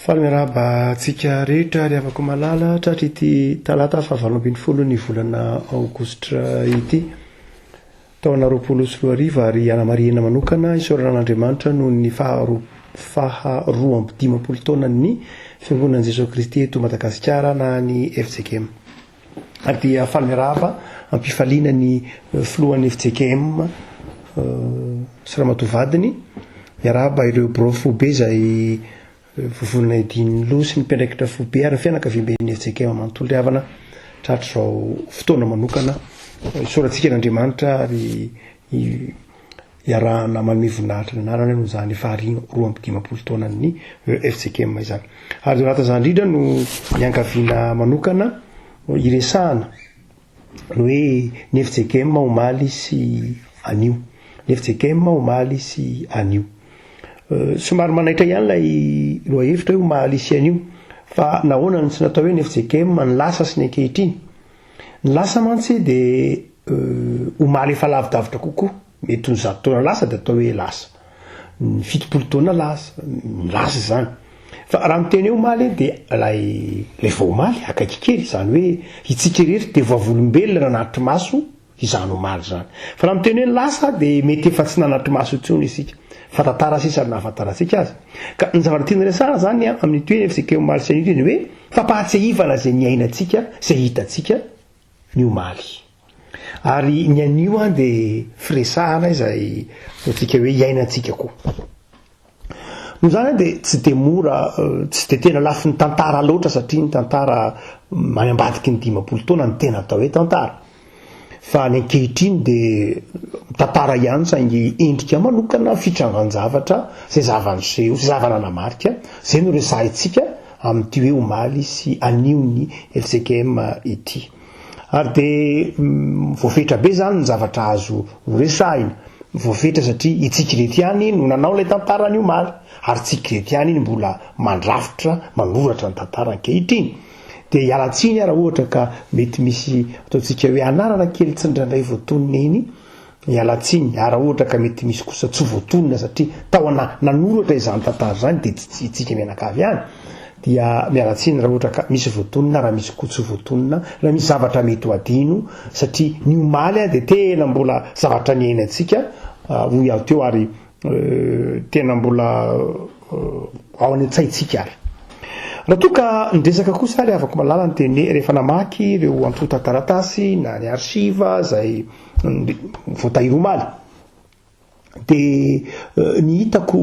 Faly miarahaba antsika rehetra ry havako malala tratry ity talata fahavalo ambin'ny folo ny volana aogositra ity taona 2020 ary anamarihina manokana isaorana an'Andriamanitra noho ny faha 52 taonan'ny Fiangonan'i Jesoa Kristy eto Madagasikara na ny FJKM. Ary dia faly miarahaba am-pifaliana ny filohan'ny FJKM sy ramatoa vadiny, miarahaba ireo birao foibe izay vovonana idin'ny loha sy ny mpiandraikitra foibe ary ny fianakaviamben'ny FJKM manontolo ry havana tratr'izao fotoana manokana isaorantsika an'Andriamanitra ary Iarahana manome voninahitra ny anarany noho izany faha 52 taonan'ny FJKM izany. Ary ao anatin'izany indrindra no niangaviana manokana hiresahana ny hoe ny FJKM omaly sy anio. Ny FJKM omaly sy anio. Somary manaitra ihany ilay lohahevitra hoe omaly sy anio. Fa nahoana no tsy natao hoe ny FJKM ny lasa sy ny ankehitriny? Ny lasa mantsy dia omaly efa lavidavitra kokoa, mety ho ny zato taona lasa dia atao hoe lasa, ny 70 taona lasa, ny lasa izany. Fa raha miteny hoe omaly dia ilay ilay vao omaly, akaiky kely, izany hoe itsika irery dia vavolombelona nanatri-maso izany omaly izany. Fa raha miteny hoe ny lasa dia mety efa tsy nanatri-maso intsony isika, fa tantara sisa no nahafantarantsika azy. Ka ny zavatra tiana resahana izany amin'ity hoe FJK omaly sy anio ity dia ny hoe Fampahatsiahivana izay niainantsika, izay hitantsika ny omaly. Ary ny anio an dia firesahana izay ataontsika hoe iainantsika koa. Noho izany an dia tsy dia mora, tsy dia tena lafiny tantara loatra satria ny tantara any ambadiky ny 50 taona no tena atao hoe tantara. Fa ny ankehitriny dia mitantara ihany saingy endrika manokana fitrangan-javatra izay zava-niseho, izay zava-nanamarika, izay no resahintsika amin'ity hoe omaly sy anio ny fjkm ity. Ary dia voafetra be izany ny zavatra azo horesahina, voafetra satria itsika ireto ihany no nanao ilay tantara ny omaly, ary tsika ireto ihany no mbola mandrafitra, manoratra ny tantara ankehitriny. Dia hiala tsiny aho raha ohatra ka mety misy ataontsika hoe anarana kely tsy indraindray voatonona eny, miala tsiny ary raha ohatra ka mety misy kosa tsy voatonona satria tao ana nanoratra izany tantara izany dia tsy itsika mianakavy ihany dia miala tsiny raha ohatra ka misy voatonona raha misy koa tsy voatonona raha misy zavatra mety ho adino satria ny omaly dia tena mbola zavatra niainantsika hoy aho teo ary Tena mbola ao any an-tsaintsika ary. Raha toa ka niresaka kosa ary havako malala ny teny hoe rehefa namaky ireo antontan-taratasy na ny archive izay voatahiry omaly dia ny hitako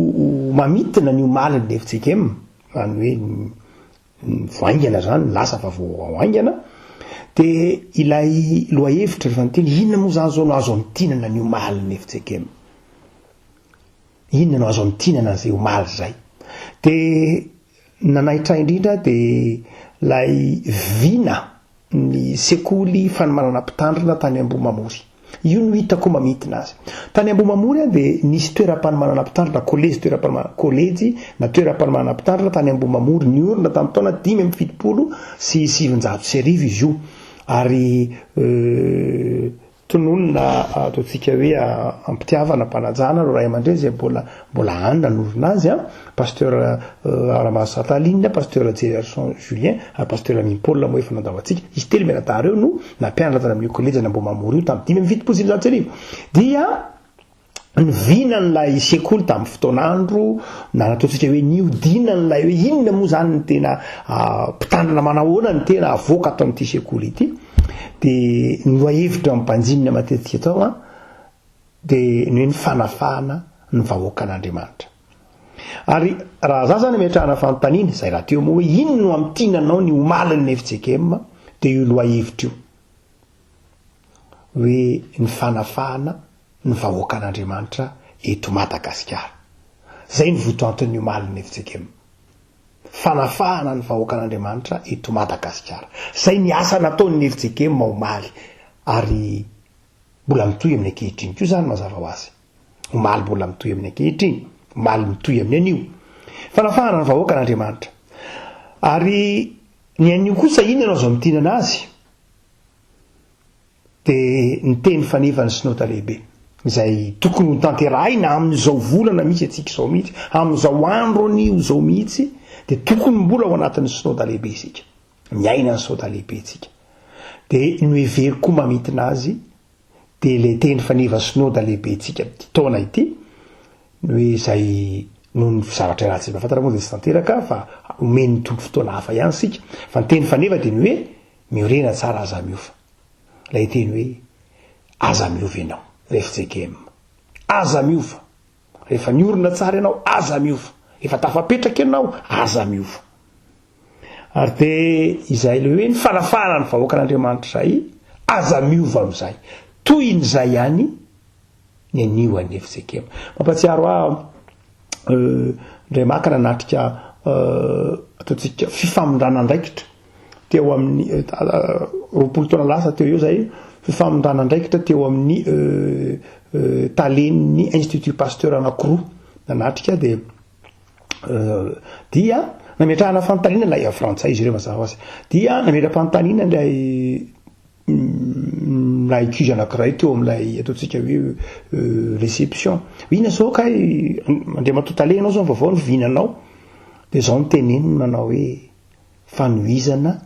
mamintina ny omalin'ny FJKM, izany hoe ny vao haingana izany, ny lasa fa vao haingana, dia ilay lohahevitra rehefa niteny inona moa izany izao no azo amintinana ny omalin'ny FJKM? Inona no azo amintinana an'izay omaly izay? Dia nanaitra indrindra dia ilay vina ny sekoly fanomanana mpitandrina tany Ambohimamory. Io no hitako mamintina azy. Tany Ambohimamory dia nisy toeram-panomanana mpitandrina, kolejy toeram-panomanana, kolejy na toeram-panomanana mpitandrina tany Ambohimamory, niorina tamin'ny taona 1975 izy io ary Tononina ataontsika hoe am-pitiavana, am-panajana ireo ray aman-dreny izay mbola mbola any nanorina azy an, Pasteur Ramarosato Aline, Pasteur Jerarson Julien ary Pasteur Amin Paul moa efa nandao antsika. Izy telo mianadahy ireo no nampianatra tany amin'io kolejy any Ambohimamory io tamin'ny 1975. Dia ny vinan'ilay sekoly tamin'ny fotoan'andro na nataontsika hoe nihodinan'ilay hoe inona moa izany ny tena mpitandrina manahoana ny tena avoaka ato amin'ity sekoly ity dia ny lohahevitra ampanjinina matetika tao an dia ny hoe ny fanafahana ny vahoakan'Andriamanitra. Ary raha za zany ametrahana fanontaniana izay raha teo moa hoe inona no amintinanao ny omalin'ny FJKM dia io lohahevitra io hoe ny fanafahana ny vahoakan'Andriamanitra eto Madagasikara. Izay ny votoanton'ny omalin'ny fjkm. Fanafahana ny vahoakan'Andriamanitra eto Madagasikara. Izay ny asa nataon'ny fjkm omaly ary mbola mitohy amin'ny ankehitriny koa izany mazava ho azy. Omaly mbola mitohy amin'ny ankehitriny, omaly mitohy amin'ny anio. Fanafahana ny vahoakan'Andriamanitra. Ary ny anio kosa inona no azo amintinana azy? Dia ny teny fanevan'ny Synoda Lehibe, izay tokony ho tanterahina amin'izao volana misy antsika izao mihitsy, amin'izao andro anio izao mihitsy, Dia tokony mbola ao anatin'ny synoda lehibe isika. Miaina ny synoda lehibe isika. Dia noheveriko koa mamintina azy dia ilay teny faneva synoda lehibentsika amin'ity taona ity, ny hoe izay noho ny zavatra ratsy efa fantatra moa dia tsy tanteraka fa omen'ny Tompo fotoana hafa ihany isika, fa ny teny faneva dia ny hoe miorena tsara aza miova. Ilay teny hoe aza miova ianao, ry fjkm. Aza miova. Rehefa niorina tsara ianao, aza miova. Efa tafapetraka ianao, aza miova. Ary dia izay ilay hoe ny fanafahana ny vahoakan'Andriamanitra izay, aza miova amin'izay. Tohin'izay ihany ny anio an'ny fjkm. Mampahatsiaro ahy indray maka nanatrika ataontsika fifamindrana andraikitra teo amin'ny 20 taona lasa teo eo izay, fifamindrana andraikitra teo amin'ny talen'ny Institut Pasteur anankiroa nanatrika dia dia nametrahana fanontaniana ilay frantsay izy ireo mazava ho azy, dia nametra-panontaniana ilay ilay ankizy anankiray teo amin'ilay ataontsika hoe réception, inona izao kay Andriamatoa tale ianao izao ny vaovao ny vinanao, dia izao no teneniny manao hoe fanohizana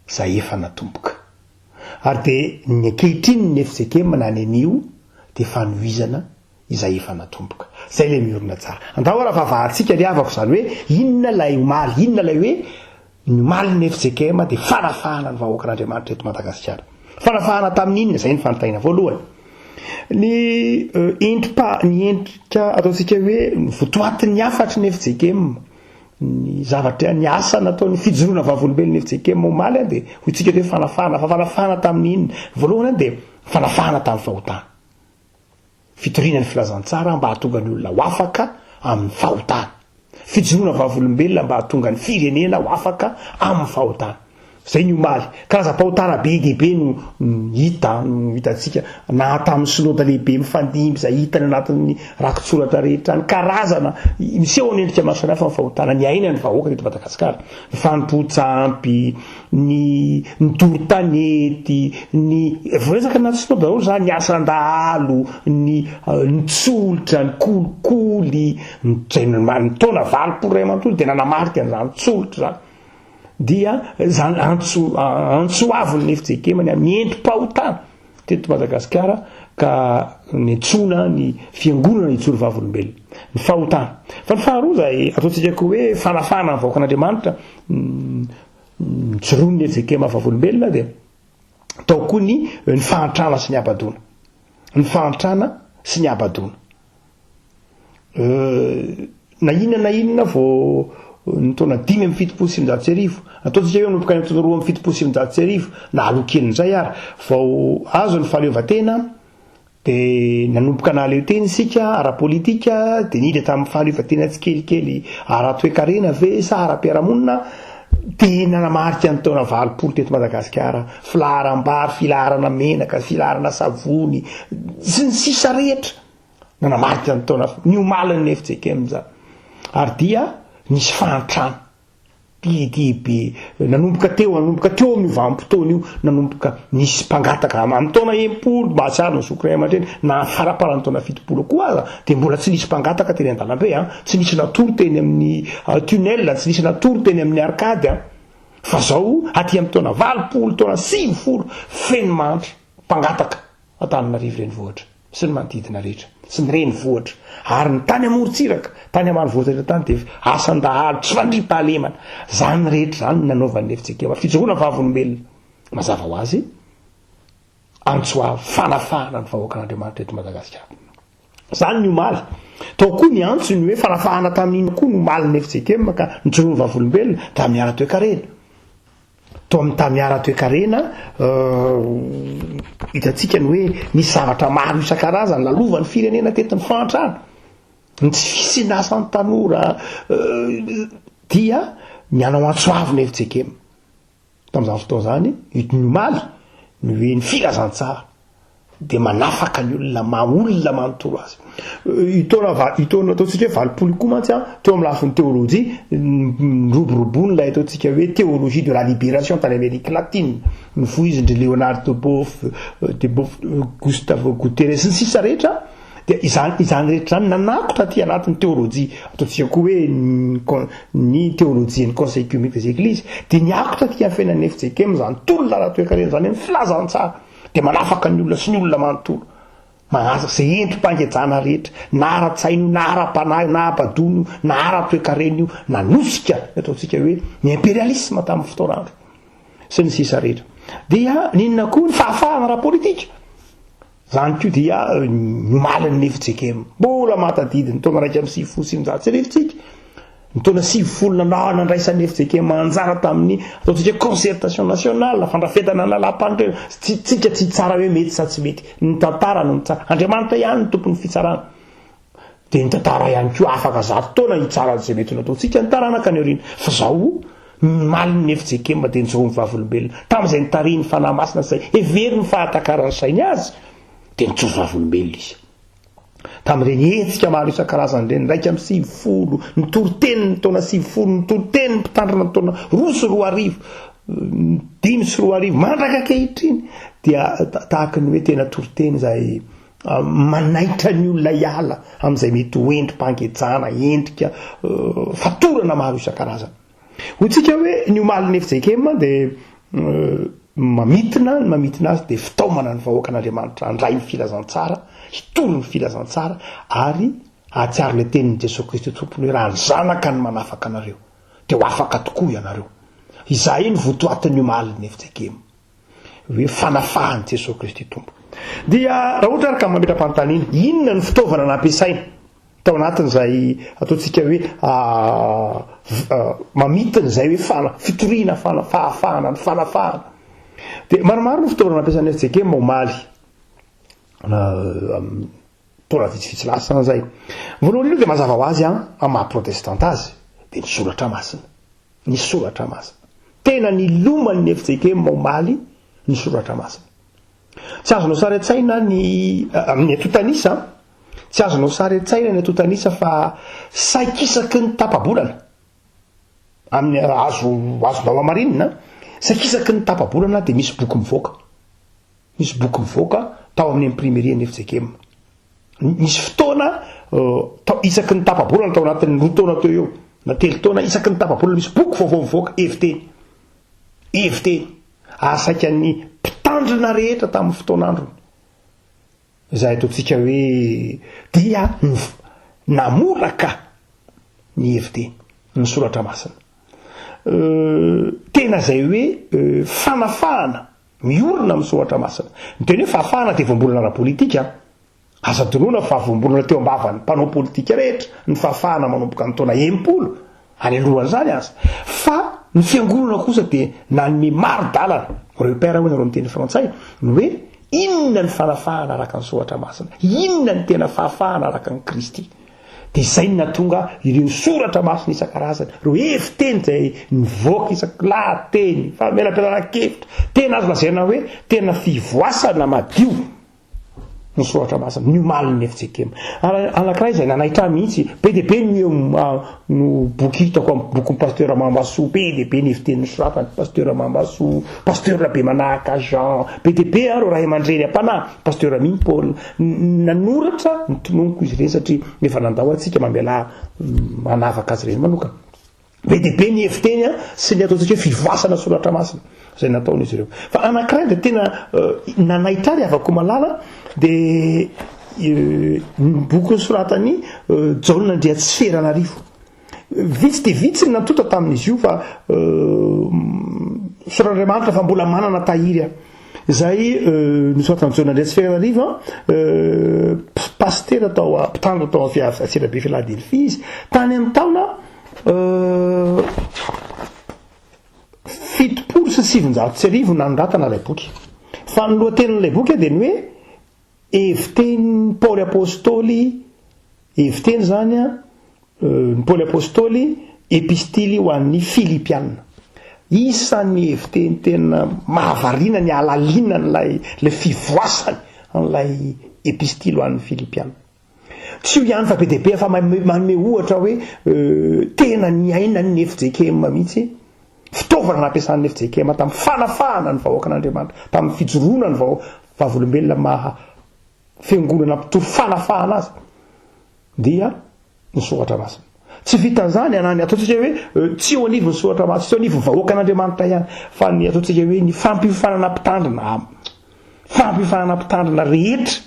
izay efa natomboka. Ary dia ny ankehitriny ny fjkm na ny anio dia fanohizana izay efa natomboka. Izay ilay miorina tsara. Andao ary vavahantsika ry havako izany hoe inona ilay omaly, inona ilay hoe ny omalin'ny fjkm dia fanafahana ny vahoakan'Andriamanitra eto Madagasikara. Fanafahana tamin'ny inona? Izay ny fanontaniana voalohany. Ny endri-pa, ny endrika ataontsika hoe ny votoatin'ny hafatry ny fjkm, ny zavatra, ny asa nataon'ny fijoroana vavolombelon'ny fjkm omaly dia hoy tsika hoe fanafahana, fa fanafahana tamin'ny inona? Voalohany dia fanafahana tamin'ny fahotana. Fitoriana ny filazantsara mba hahatonga ny olona ho afaka amin'ny fahotana. Fijoroana vavolombelona mba hahatonga ny firenena ho afaka amin'ny fahotana. Izay ny omaly. Karazam-pahotana be dia be no hita, no hitantsika na tamin'ny synoda lehibe mifandimby izay hita any anatin'ny rakitsoratra rehetra any. Karazana miseho amin'ny endrika maro samihafa ny fahotana niainan'ny vahoaka teto Madagasikara. Ny fanompoan-tsampy, ny ny doro tanety, ny voaresaka anaty synoda daholo izany, ny asan-dahalo, ny ny tsolotra, ny kolikoly, ny ny taona 80 iray manontolo dia nanamarika an'izany tsolotra izany. Dia izany antso antso avon'ny fjkm ny amin'ny endri-pahotana teto Madagasikara ka niantsoana ny fiangonana hijoro vavolombelona. Ny fahotana. Fa ny faharoa izay ataontsika koa hoe fanafahana ny vahoakan'Andriamanitra nijoroan'ny fjkm vavolombelona dia tao koa ny ny fahantrana sy ny habadoana. Ny fahantrana sy ny habadoana. Na inona na inona vao ny taona 1975, ataontsika hoe manomboka any amin'ny taona 1972 na aloha kelin'izay ary, vao azo ny fahaleovantena, dia nanomboka nahaleo tena isika ara-politika, dia niditra tamin'ny fahaleovantena tsikelikely ara-toekarena ve sa ara-piarahamonina, dia nanamarika ny taona 80 teto Madagasikara, filaharam-bary, filaharana menaka, filaharana savony, sy ny sisa rehetra. Nanamarika ny taona ny omalin'ny fjkm izany. Ary dia nisy fahantrana be dia be nanomboka teo, nanomboka teo amin'io vanim-potoana io, nanomboka nisy mpangataka amin'ny taona 60, mahatsiaro ny zoky ray aman-dreny, na faramparan'ny taona 70 koa aza, dia mbola tsy nisy mpangataka teny an-dalambe, an, tsy nisy natory teny amin'ny tunnel, tsy nisy natory teny amin'ny arcade, an. Fa zao aty amin'ny taona 80, taona 90, feno mahantra, mpangataka Antananarivo renivohitra sy ny manodidina rehetra sy ny renivohitra ary ny tany amorontsiraka, tany ambanivohitra rehetra tany dia asan-dahalo, tsy fandriampahalemana. Izany rehetra izany no nanaovan'ny fjkm fijoroana vavolombelona. Mazava ho azy, antso avo fanafahana ny vahoakan'Andriamanitra eto Madagasikara. Izany ny omaly. Tao koa ny antso ny hoe fanafahana tamin'inona koa ny omalin'ny fjkm ka nijoroan'ny vavolombelona tamin'ny ara-toekarena. Tao amin'ny tany ara-toekarena, hitantsika ny hoe nisy zavatra maro isan-karazany lalovan'ny firenena teto ny fahantrana, ny tsy fisiana asan'ny tanora, dia ny hanao antso avo ny fjkm. Tamin'izany fotoana izany, ny omaly, ny hoe ny filazantsara. dia manafaka ny olona maha olona manontolo azy. Io taona va- io taona ataontsika hoe 80 io koa mantsy an, teo amin'ny lafiny teolojia, niroboroboany ilay ataontsika hoe théologie de la libération tany Amérique latine, novoizin-dry Leonardo Boff, de Boff, Gustavo Guterres sy ny sisa rehetra, Dia izany izany rehetra izany nanako taty anatin'ny teolojia, ataontsika koa hoe ny ny teolojian'ny Conseil Œcuménique des Églises, dia niako taty amin'ny fiainan'ny fjkm izany tolona ara-toekarena izany amin'ny filazantsara, dia manafaka ny olona sy ny olona manontolo. Manaja izay endri-pangejana rehetra, na ara-tsaina io, na ara-panahy io, na habadoana io, na ara-toekarena io, nanosika ny ataontsika hoe ny imperialisma tamin'ny fotoan'andro, sy ny sisa rehetra. Dia n'inona koa ny fahafahana ara-politika. Izany koa dia ny omalin'ny fjkm. Mbola mahatadidy ny taona 1991 tsika. Ny taona 90 nanao nandraisan'ny fjkm anjara tamin'ny ataontsika concertation nationale, fandrafetana ny lalàmpanorenana. Tsy tsika tsy hitsara hoe mety sa tsy mety. Ny tantara no mitsara. Andriamanitra ihany no tompon'ny fitsarana. Dia ny tantara ihany koa afaka zato taona hitsara an'izay mety ho nataontsika ny taranaka any aoriana. Fa zao, ny malin'ny fjkm dia nijoro ny vavolombelona. Tamin'izay nitarihin'ny Fanahy Masina izay heveriny fahatakaran'ny sainy azy, dia nijoro vavolombelona izy. Tamin'ireny hetsika maro isan-karazany ireny, 91, ny toritenin'ny taona 90, ny toritenin'ny mpitandrina ny taona 2002, 2005, mandraka ankehitriny, dia tahaka ny hoe tena toriteny izay manaitra ny olona hiala amin'izay mety ho endri-pangejana, endrika fatorana maro isan-karazany. Hoy tsika hoe ny omalin'ny fjkm dia mamintina, ny mamintina azy dia fitaomana ny vahoakan'Andriamanitra handray ny filazantsara, hitory ny filazantsara ary hahatsiaro ilay tenin'i Jesoa Kristy Tompony hoe raha ny Zanaka no manafaka anareo dia ho afaka tokoa ianareo. Izay no votoatin'ny omalin'ny fjkm. Hoe fanafahan'i Jesoa Kristy Tompo. Dia raha ohatra ary ka mametra-panontaniana, inona no fitaovana nampiasaina tao anatin'izay ataontsika hoe mamintina izay hoe fana, fitoriana fana, fahafahana, ny fanafahana. Dia maromaro ny fitaovana nampiasain'ny fjkm omaly. Taona vitsivitsy lasa izay. Voalohany indrindra dia mazava ho azy an, amin'ny maha protestanta azy, dia ny soratra masina. Ny soratra masina. Tena niloman'ny fjkm omaly ny soratra masina. Tsy azonao sary an-tsaina ny amin'ny antontan'isa, tsy azonao sary an-tsaina ny antontan'isa fa saiky isaky ny tapa-bolana, amin'ny azo azonao hamarinina, saiky isaky ny tapa-bolana dia misy boky mivoaka. Nisy boky mivoaka tao amin'ny imprimerie ny fjkm. Nisy fotoana tao isaky ny tapa-bolana tao anatin'ny roa taona teo eo na telo taona isaky ny tapa-bolana misy boky vaovao mivoaka heviteny. Heviteny. Ary saika ny mpitandrina rehetra tamin'ny fotoan'androny izay ataontsika hoe dia namoraka ny heviteny, ny soratra masina. Tena izay hoe fanafahana Miorina amin'ny Soratra Masina. Ny teny hoe fahafahana dia voambolana ara-politika. Aza adinoina fa voambolana teo am-bavan'ny mpanao politika rehetra ny fahafahana manomboka ny taona 60, any alohan'izany aza. Fa ny fiangonana kosa dia nanome mari-dalana, repère hoy nareo amin'ny teny frantsay, ny hoe inona ny fanafahana araka ny Soratra Masina, inona ny tena fahafahana araka an'i Kristy. Dia izay no nahatonga ireo soratra masina isan-karazany, ireo hevi-teny izay nivoaka isaky lahateny, famelabelaran-kevitra, tena azo lazaina hoe tena fivoasana madio ny soratra masina, ny omalin'ny fjkm. Ary anankiray izay nanaitra ahy mihitsy, be dia be ny no boky hitako amin'ny bokin'ny Pasteur Mambasoa, be dia be ny hevi-teny nosoratany, Pasteur Mambasoa, Pasteur Rabemanahaka Jean, be dia be ireo ray aman-dreny am-panahy, Pasteur Mino Paul. Nanoratra ny tononiko izy ireny satria efa nandao antsika, mamelà manavaka azy ireny manokana. Be dia be ny hevi-teny sy ny ataontsika hoe fivoasana soratra masina izay nataon'izy ireo. Fa anankiray dia tena nanaitra ahy ry havako malala dia ny boky nosoratan'i Jaona Andriatsiferanarivo. Vitsy dia vitsy ny natonta tamin'izy io fa soran'Andriamanitra fa mbola manana tahiry aho. Izay nosoratan'i Jaona Andriatsiferanarivo, pasitera tao mpitandrina tao Antsirabe Filadelfia izy, tany amin'ny taona 1970 nanoratana ilay boky. Fa ny lohatenin'ilay boky dia ny hoe Hevitenin'i Paoly Apostoly, heviteny izany an, ny Paoly Apostoly, Epistily ho an'ny Filipiana. Isan'ny heviteny tena mahavariana ny halalinan'ilay ilay fivoasany an'ilay Epistily ho an'ny Filipiana. Tsy io ihany fa be dia be fa manome ohatra hoe tena niainan'ny fjkm mihitsy Fitaovana nampiasan'ny fjkm tamin'ny fanafahana ny vahoakan'Andriamanitra, tamin'ny fijoroana ny vavolombelona maha fiangonana mpitory fanafahana azy dia ny soratra masina. Tsy vitan'izany na ny ataontsika hoe tsy eo anivon'ny soratra masina, tsy eo anivon'ny vahoakan'Andriamanitra ihany, fa ny ataontsika hoe ny fampiofanana mpitandrina, fampiofanana mpitandrina rehetra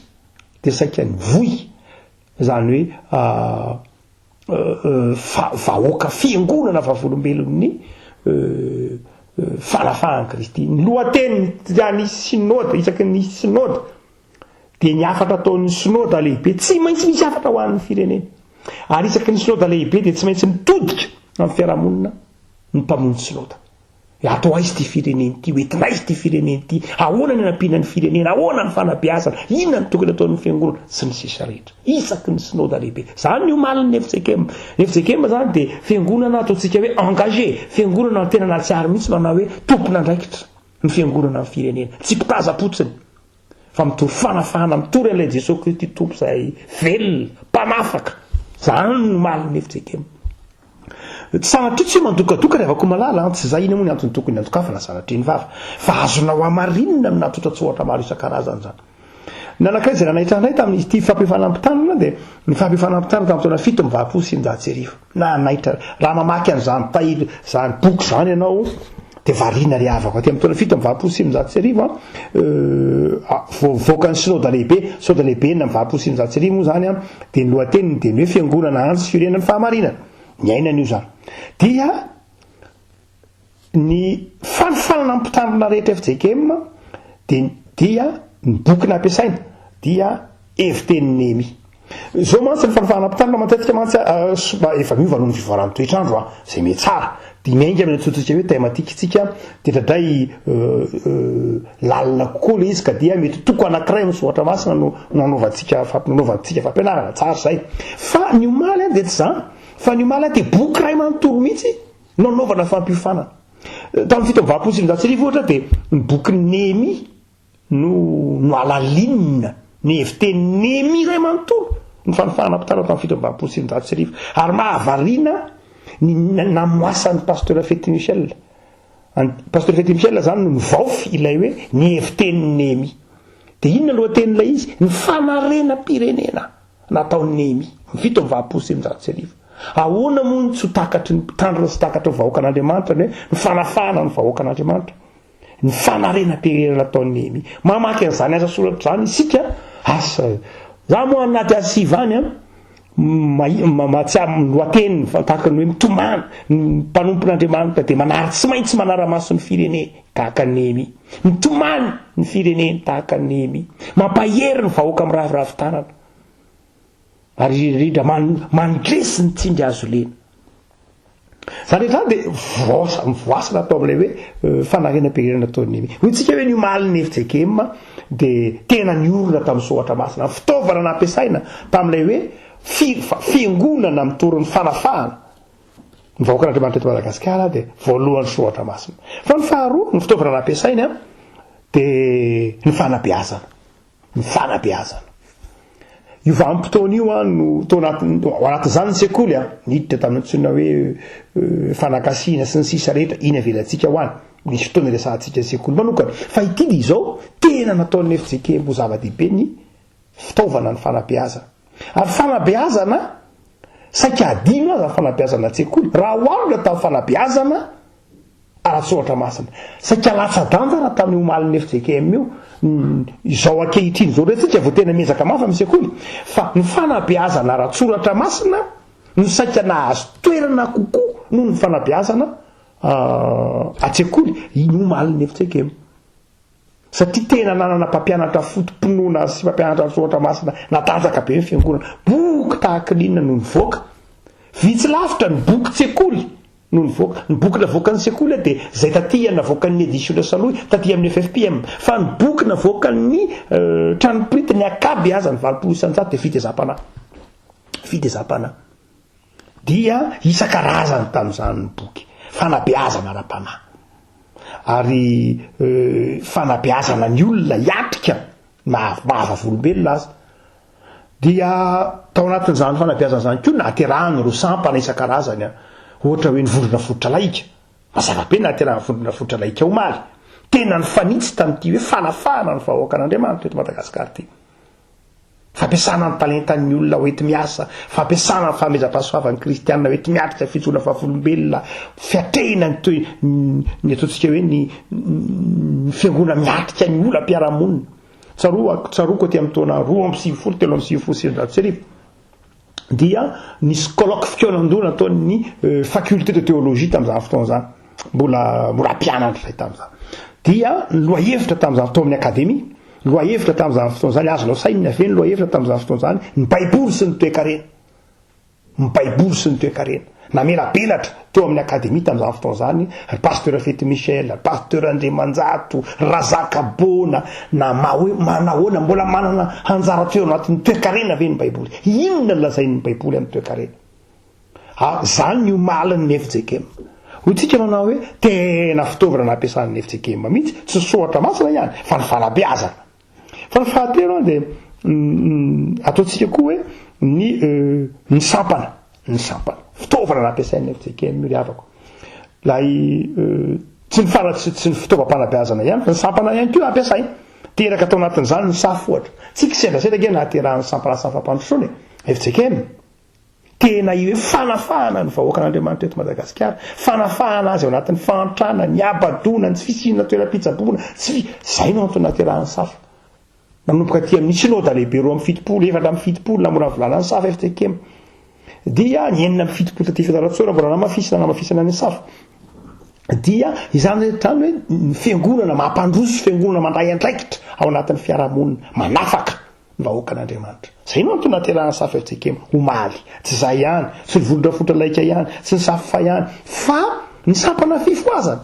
dia saika nivoy izany hoe vahoaka fiangonana vavolombelon'ny fanafahan'i Kristy. Ny lohateny ny synoda, isaky ny synoda dia ny hafatra ataon'ny synoda lehibe tsy maintsy misy hafatra ho an'ny firenena. Ary isaky ny synoda lehibe dia tsy maintsy mitodika amin'ny fiarahamonina ny mpamonjy synoda. Atao aiza ity firenena ity? Ho entina aiza ity firenena ity? Ahoana ny hanampiana ny firenena? Ahoana ny fanabeazana? Inona no tokony ataon'ny fiangonana? Sy ny sisa rehetra. Isaky ny synoda lehibe. Izany ny omalin'ny FJKM. Ny FJKM izany dia fiangonana ataontsika hoe engagé, fiangonana tena nahatsiaro mihitsy manao hoe tompon'andraikitra ny fiangonana amin'ny firenena. Tsy mpitaza-potsiny fa mitory fanafahana, mitory an'ilay Jesoa Kristy Tompo izay velona, mpanafaka. Izany no omalin'ny FJKM. Tsy sanatria tsy hoe mandokadoka ry havako malala an, tsy izay iny moa ny antony tokony handokafana sanatria ny vava, fa azonao hamarinina amina antontan-tsoratra maro isan-karazany izany. Ny anankiray izay nanaitra anay tamin'izy ity fampiofana-mpitandrina dia ny fampiofana-mpitandrina tamin'ny taona 1987. Nanaitra, raha mamaky an'izany tahiry, izany boky izany ianao dia variana ry havako. Aty amin'ny taona 1987 an, vao nivoaka ny synoda lehibe, synoda lehibe 1986 moa izany an, dia ny lohateniny dia ny hoe fiangonana andry sy fiorenan'ny fahamarinana. Niainana io izany. Dia ny fanofanana ny mpitandrina rehetra fjkm dia dia ny boky nampiasaina dia hevitenin'i Nehemia. Izao mantsy ny fanofahana mpitandrina matetika mantsy efa miova noho ny fivoaran'ny toetr'andro an, izay mihatsara. Dia miainga amin'ny antsointsika hoe thématique isika, dia indraindray lalina kokoa ilay izy ka dia mety toko anankiray amin'ny soratra masina no no anaovantsika nanaovantsika fampianarana, tsara izay. Fa ny omaly an dia tsy izany, fa ny omaly an dia boky iray manontolo mihitsy no anaovana fampiofanana. Tamin'ny 1987 ohatra dia ny bokin'i Nehemia no nohalalinina ny hevitenin'i Nehemia iray manontolo ny fanofahana mpitana tamin'ny 1987. Ary mahavariana ny namoasan'ny Pasteur Fety Michel. Pasteur Fety Michel izany no nivaofy ilay hoe ny hevitenin'i Nehemia. Dia inona lohatenin'ilay izy? Ny fanarenam-pirenena nataon'i Nehemia, ny 1987. Ahoana moa no tsy ho takatry ny mpitandrina sy takatry ny vahoakan'Andriamanitra ny hoe ny fanafahana ny vahoakan'Andriamanitra? Ny fanarenam-pirenena nataon'i Nehemia. Mamaky an'izany asa soratra izany isika, asa, za moa any anaty archive any an, mahatsiaro ny lohateniny fa tahaka ny hoe mitomany, ny mpanompon'Andriamanitra dia manary, tsy maintsy manara-maso ny fireneny tahaka an'i Nehemia. Mitomany ny fireneny tahaka an'i Nehemia. Mampahery ny vahoaka miraviravy tanana. Ary indrindra mandresy ny tsindry hazo lena. Izany rehetra izany dia voasa, mivoasana atao amin'ilay hoe fanarenam-pirenena nataon'i Nehemia. Hoy isika hoe ny omalin'ny FJKM dia tena niorina tamin'ny soratra masina. Ny fitaovana nampiasaina tamin'ilay hoe fiangonana mitory ny fanafahana ny vahoakan'Andriamanitra eto Madagasikara dia voalohany soratra masina. Fa ny faharoa, ny fitaovana nampiasaina dia ny fanabeazana. Ny fanabeazana. Io vanim-potoana io an no tao anatin'ny, ao anatin'izany ny sekoly an, niditra tamin'ny antsoina hoe fanakasiana sy ny sisa rehetra, iny avelantsika ho any. Misy fotoana iresahantsika ny sekoly manokana. Fa ity dia izao, tena nataon'ny FJKM ho zava-dehibe ny fitaovana ny fanabeazana. Ary fanabeazana, saika adino aza ny fanabeazana an-tsekoly, raha oharina tamin'ny fanabeazana ara-tsoratra masina. Saika latsa-danja raha tamin'io omalin'ny fjkm io, izao ankehitriny izao indray tsika vao tena miezaka mafy amin'ny sekoly, fa ny fanabeazana ara-tsoratra masina no saika nahazo toerana kokoa noho ny fanabeazana an-tsekoly, iny omalin'ny fjkm. Satria tena nanana mpampianatra foto-pinoana sy mpampianatra ny soratra masina natanjaka be ny fiangonana. Boky tahaka ny inona no nivoaka? Vitsy lavitra ny bokin-tsekoly no nivoaka. Ny boky navoakan'ny sekoly dia izay taty navoakan'ny Edisiona Salohy, taty amin'ny FFPM. Fa ny boky navoakan'ny trano printy, ny ankabeazany, 80% dia fitezam-panahy. Fitezam-panahy. Dia isan-karazany tamin'izany ny boky. Fanabeazana ara-panahy. Ary fanabeazana ny olona hiatrika na maha-vavolombelona aza. Dia tao anatin'izany fanabeazana izany koa nahaterahany ireo sampana isan-karazany, ohatra hoe ny vondrona fototra laika. Mazava be ny nahaterahan'ny vondrona fototra laika omaly. Tena nifanitsy tamin'ity hoe fanafahana ny vahoakan'Andriamanitra eto Madagasikara ity. Fampiasana ny talentan'ny olona ho enti-miasa, fampiasana ny fanomezam-pahasoavan'ny kristiana ho enti-miatrika fijoroana vavolombelona, fiatrehina ny toe, ny ataontsika hoe ny, ny fiangonana miatrika ny olam-piarahamonina. Tsaroako, tsaroako aty amin'ny taona 92, 1993, dia nisy colloque fikaonan-doha nataon'ny faculté de théologie tamin'izany fotoana izany. Mbola, mbola mpianatra izay tamin'izany. Dia ny lohahevitra tamin'izany tao amin'ny akademia, lohahevitra tamin'izany fotoana izany, azonao sainina ve ny lohahevitra tamin'izany fotoana izany? Ny Baiboly sy ny toekarena. Ny Baiboly sy ny toekarena. Namelabelatra teo amin'ny akademia tamin'izany fotoana izany ry Pasteur Fety Michel, ry Pasteur Andriamanjato, ry Razakaboana, na ma hoe manahoana, mbola manana anjara toerana ao anatin'ny toekarena ve ny Baiboly? Inona no lazain'ny Baiboly amin'ny toekarena? Ary izany ny omalin'ny fjkm. Hoy tsika manao hoe tena fitaovana nampiasan'ny fjkm mihitsy, tsy ny soratra masina ihany fa ny fanabeazana. Fa ny fahatelo dia ataontsika koa hoe ny ny sampana, ny sampana. Fitaovana nampiasain'ny fjkm io ry havako. Ilay tsy ny fana tsy tsy ny fitaovam-panabeazana ihany fa ny sampana ihany koa ampiasaina. Teraka tao anatin'izany ny safo ohatra. Tsy kisendrasendra ange nahaterahan'ny sampana asa fampandrosoana e. Fjkm. Tena io hoe fanafahana ny vahoakan'Andriamanitra eto Madagasikara, fanafahana azy ao anatin'ny fahantrana, ny habadoana, ny tsy fisiana toeram-pitsaboana, tsy fi, izay no antony nahaterahan'ny safa. Nanomboka aty amin'ny Synoda lehibe 72, 74 namolavolana ny safa FTKM. Dia ny 76 taty Fianarantsoa raha mbola namafisina namafisana ny safa. Dia izany rehetra izany hoe ny fiangonana mampandroso, fiangonana mandray andraikitra ao anatin'ny fiarahamonina, manafaka. ny vahoakan'Andriamanitra. Izay no antony nahaterahan'ny Safa Fjkm omaly. Tsy izay ihany, tsy ny volon-drafotra laika ihany, tsy ny Safa ihany, fa ny sampana fifohazana.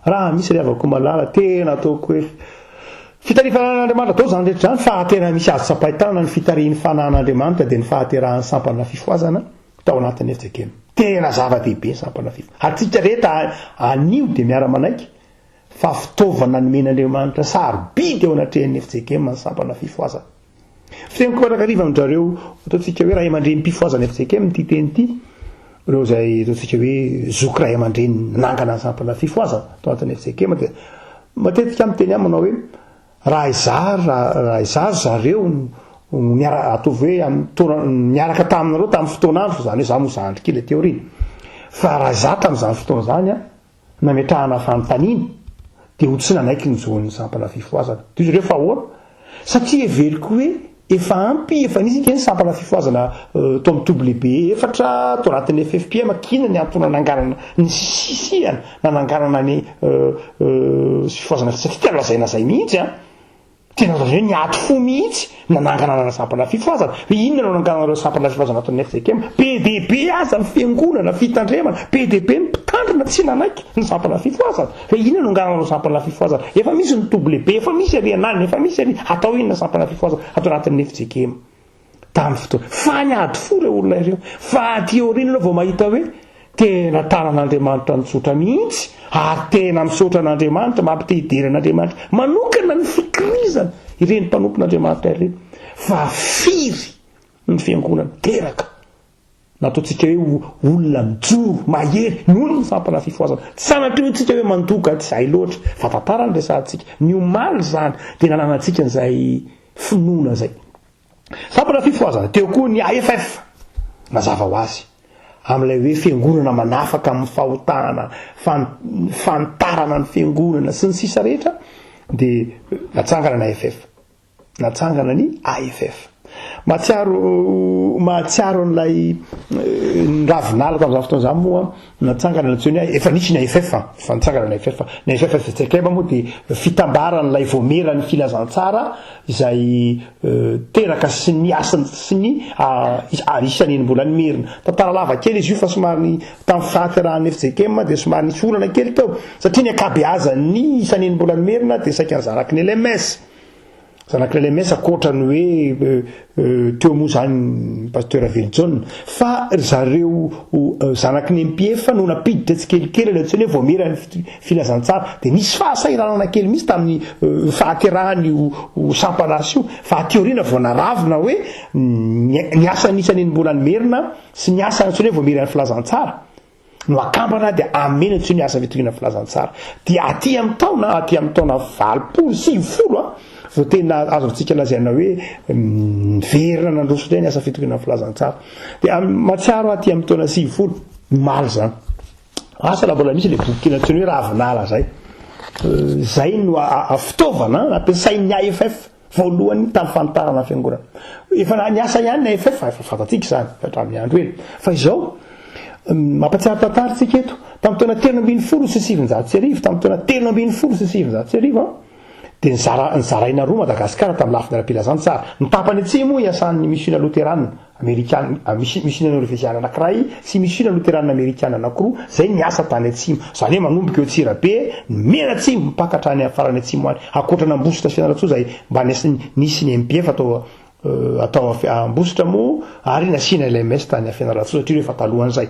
Raha misy ry havako malala, tena ataoko hoe fitarihin'ny fanahin'Andriamanitra daholo izany rehetra izany, fa tena misy azo tsapain-tanana ny fitarihin'ny fanahin'Andriamanitra dia ny fahaterahan'ny sampana fifohazana tao anatin'ny fjkm. Tena zava-dehibe ny sampana fifohazana. Antsika rehetra anio dia miara-manaiky fa fitaovana nomen'Andriamanitra sarobidy eo anatrehan'ny fjkm ny sampana fifohazana. Fiteniko mandrakariva amin-drareo ataontsika hoe ray aman-drenim-pifohazana fjkm ity teny ity, ireo izay ataontsika hoe zoky ray aman-dreny nanangana ny sampana fifohazana tao anatin'ny fjkm dia matetika aho miteny aminy manao hoe raha izaho raha izaho ry zareo no niara ataovy hoe amin'ny taona niaraka taminareo tamin'ny fotoan'andro izany hoe izaho moa zandry kely aty aoriana fa raha izaho tamin'izany fotoana izany an nametrahana fanontaniana dia ho tsy nanaiky ny zon'ny sampana fifohazana. Dia izy ireo fa ahoana? Satria heveriko hoe efa ampy, efa nisy ange ny sampana fifohazana tao amin'ny toby lehibe efatra tao anatin'ny FFPM, k'inona ny antony nananganana ny sisihana nananganana ny fifohazana satria tena lazaina izay mihitsy an! Tena azo lazaina hoe niady fo mihitsy nanangana an'ireo sampana fifohazana. Hoe inona no nananganana ireo sampana fifohazana ato amin'ny fjkm? Be dia be aza ny fiangonana, fitandremana, be dia be ny mpitandrina tsy nanaiky ny sampana fifohazana. Hoe inona no anganana ireo sampana fifohazana? Efa misy ny toby lehibe, efa misy ary ananona, efa misy ary atao inona sampana fifohazana ato anatin'ny fjkm? Tamin'ny fotoana. Fa niady fo ireo olona ireo. Fa aty aoriana ianao vao mahita hoe tena tanan'Andriamanitra nitsotra mihitsy ary tena misaotra an'Andriamanitra, mampite hidera an'Andriamanitra manokana ny fikirizana ireny mpanompon'Andriamanitra ireny. Fa firy ny fiangonana teraka Nataontsika hoe olona mijoro, mahery, noho ny sampana fifohazana. Tsy sanatria hoy tsika hoe mandoka, tsy izay loatra, fa tantara no resahantsika. Ny omaly izany dia nananantsika an'izay finoana izay. Sampana fifohazana, teo koa ny AFF, mazava ho azy, amin'ilay hoe fiangonana manafaka amin'ny fahotana, fanitarana ny fiangonana sy ny sisa rehetra, dia natsangana ny AFF. Natsangana ny AFF. Mahatsiaro mahatsiaro an'ilay ny ravinala tamin'izany fotoana izany moa natsangana ny antsoiny hoe efa nisy ny AFF an, efa nitsangana ny AFF. Ny AFF FJKM moa dia fitambaran'ilay voameran'ny filazantsara izay teraka sy ny asany sy ny isan'ny enim-bolan'ny Merina. Tantara lava kely izy io fa somary tamin'ny fahaterahan'ny FJKM dia somary nisy olana kely teo satria ny ankabeazan'ny isan'ny enim-bolan'ny Merina dia saika ny zanaky ny LMS. Zanak'i LMS ankoatra ny hoe teo moa izany Pasteur Ravelojaona fa ry zareo zanaky ny MPF no nampiditra tsikelikely ilay antsoina hoe vaomiera ny filazantsara dia nisy fahasahiranana kely mihitsy tamin'ny fahaterahan'io sampan'asa io fa aty aoriana vao naravona hoe ny asan'ny isan'enim-bolan'ny Merina sy ny asan'ny antsoina hoe vaomiera ny filazantsara no akambana dia amena intsony ny asa fitoriana filazantsara. Dia aty amin'ny taona, aty amin'ny taona 80, 90 an, vao tena azontsika lazaina hoe niverina nandroso indray ny asa fitoriana ny filazantsara. Dia mahatsiaro aho aty amin'ny taona 90, omaly izany. Asa raha mbola misy ilay boky kely antsoina hoe Ravinala izay. Izay no fitaovana nampiasain'ny AFF voalohany tamin'ny fanitarana ny fiangonana. Efa niasa ihany ny AFF, efa fantatsika izany hatramin'ny andro ela. Fa izao, mampatsiaro tantara isika eto, tamin'ny taona 1913, tamin'ny taona 1913, dia nizara, nizaraina roa Madagasikara tamin'ny lafiny ara-pilazantsara. Ny tapany atsimo iasan'ny misiona loterana amerikana, misiona norveziana anankiray sy misiona loterana amerikana anankiroa izay niasa tany atsimo. Izany hoe manomboka eo Antsirabe, ny mianatsimo, mipaka hatrany amin'ny farany atsimo any. Ankoatra an'Ambositra sy Fianarantsoa izay mba nisy ny MPF atao atao Ambositra moa ary nasiana LMS tany Fianarantsoa satria ireo efa talohan'izay.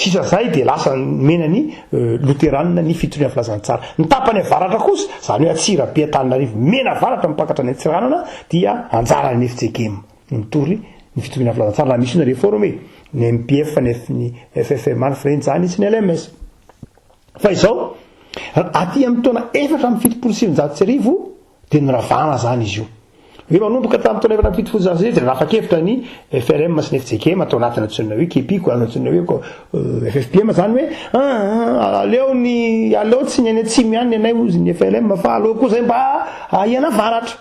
Sisa izay dia lasa nomena ny Loteranina ny fitoriana filazantsara. Ny tapany avaratra kosa, izany hoe Antsirabe, Antananarivo, Menavaratra mipaka hatrany Antsiranana dia anjaran'ny FJKM no mitory ny fitoriana filazantsara na misy na réforme, ny MPF, ny FFMA, ny Frentsa any sy ny LMS. Fa izao, aty amin'ny taona 1974 Dia noravana izany izy io. Hoe manomboka tamin'ny taona 1974 dia nanapa-kevitra ny FRM sy ny FJKM tao anatin'ny antsoina hoe KEPI koa antsoina hoe FFPM izany hoe aleo ny aleo tsy ny any atsimo ihany ny anay hozy ny FRM fa aleo koa izay mba hiana avaratra.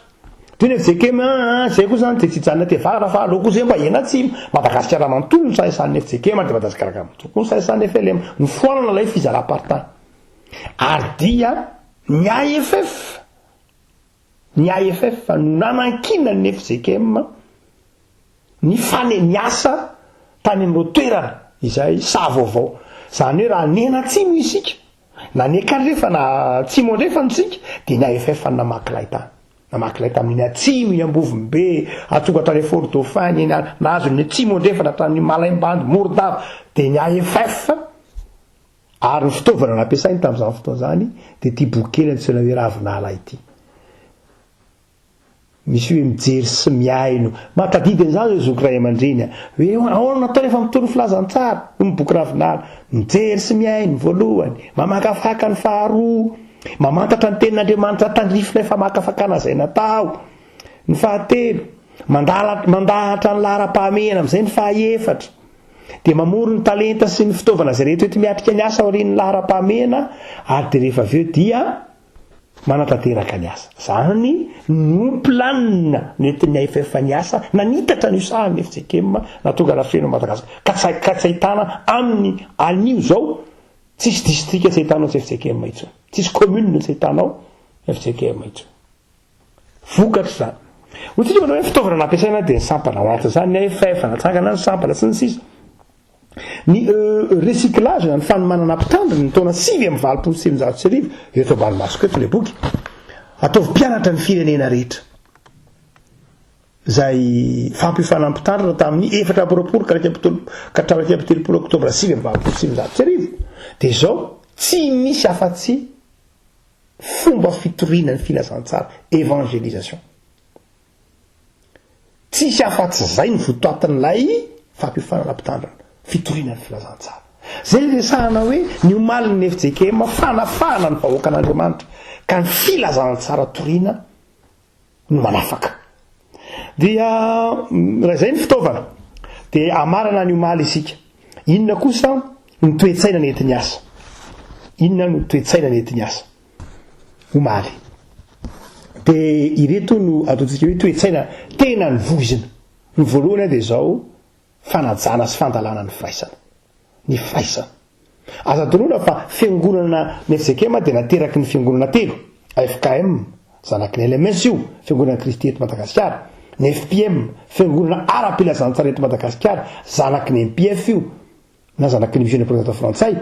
Dia ny FJKM izay koa izany dia tsy hijanona aty avaratra fa aleo koa izay mba hiana atsimo. Madagasikara manontolo no sahisahin'ny FJKM dia Madagasikara manontolo koa no sahisahin'ny FLM. Nofoanana ilay fizaram-paritany. Ary dia ny AFF, ny AFF no nanankinan'ny fjkm ny fane ny asa tany amin'ireo toerana izay saha vaovao. Izany hoe raha nianatsimo isika, na niankandrefana atsimo andrefana isika, dia ny AFF no namaky lay tany. Namaky lay tamin'iny atsimo iny Ambovombe, tonga hatrany Fort Dauphin, iny nahazo ny atsimo andrefana hatrany Malaimbandy, Morondava, dia ny AFF Ary ny fitaovana nampiasainy tamin'izany fotoana izany dia ity boky kely antsoina hoe Ravinala ity. Misy hoe mijery sy mihaino. Mahatadidy an'izany ireo zoky ray aman-dreny a. Hoe ahoana no atao rehefa mitory ny filazantsara? Hoy ny boky Ravinala. Mijery sy mihaino voalohany, mamakafaka ny faharoa, mamantatra ny tenin'Andriamanitra tandrify ilay famakafakana izay natao. Ny fahatelo, mandala, mandahatra ny laharam-pahamehana amin'izay ny fahaefatra. Dia mamory ny talenta sy ny fitaovana izay rehetra enti-miatrika ny asa aorian'ny laharam-pahamehana ary dia rehefa avy eo dia manatanteraka ny asa. Izany no planina nentin'ny AFF niasa nanitatra an'io sahan'ny FJKM nahatonga an'i Madagasikara. Ka tsy ka tsy ahitana amin'ny anio izao tsisy distrika tsy ahitanao tsy FJKM intsony. Tsisy commune tsy ahitanao FJKM intsony. Vokatr'izany. Hoy tsika manao hoe fitaovana nampiasaina dia ny sampana, ao anatin'izany ny AFF, natsangana ny sampana, sy ny sisa. Ny recyclage na ny fanomanana mpitandrina ny taona 1989, eto ambany masoko eto ilay boky, ataovy mpianatra ny firenena rehetra. Izay fampiofanana mpitandrina tamin'ny 24 ka 31 ka hatramin'ny 31 oktobra 1989, dia izao, tsy misy afa-tsy Fomba fitoriana ny filazantsara, évangélisation. Tsisy afa-tsy izay ny votoatin'ilay fampiofanana mpitandrina, fitoriana ny filazantsara. Izay ny resahana hoe ny omalin'ny fjkm fanafahana ny vahoakan'Andriamanitra, ka ny filazantsara toriana no manafaka. Dia raha izay ny fitaovana, dia hamarana ny omaly isika. Inona kosa ny toe-tsaina nentiny asa? Inona no toe-tsaina nentiny asa omaly? Dia ireto no ataontsika hoe toe-tsaina tena nivoizina. Ny voalohany dia izao, fanajana sy fandalana ny firaisana. Ny firaisana. Aza adinoina fa fiangonana ny fjkm dia nateraky ny fiangonana telo, FKM, zanaky ny LMS io, Fiangonan'i Kristy eto Madagasikara, ny FPM, Fiangonana ara-pilazantsara eto Madagasikara, zanaky ny MPF io, na zanaky ny Misiona Protestanta Frantsay,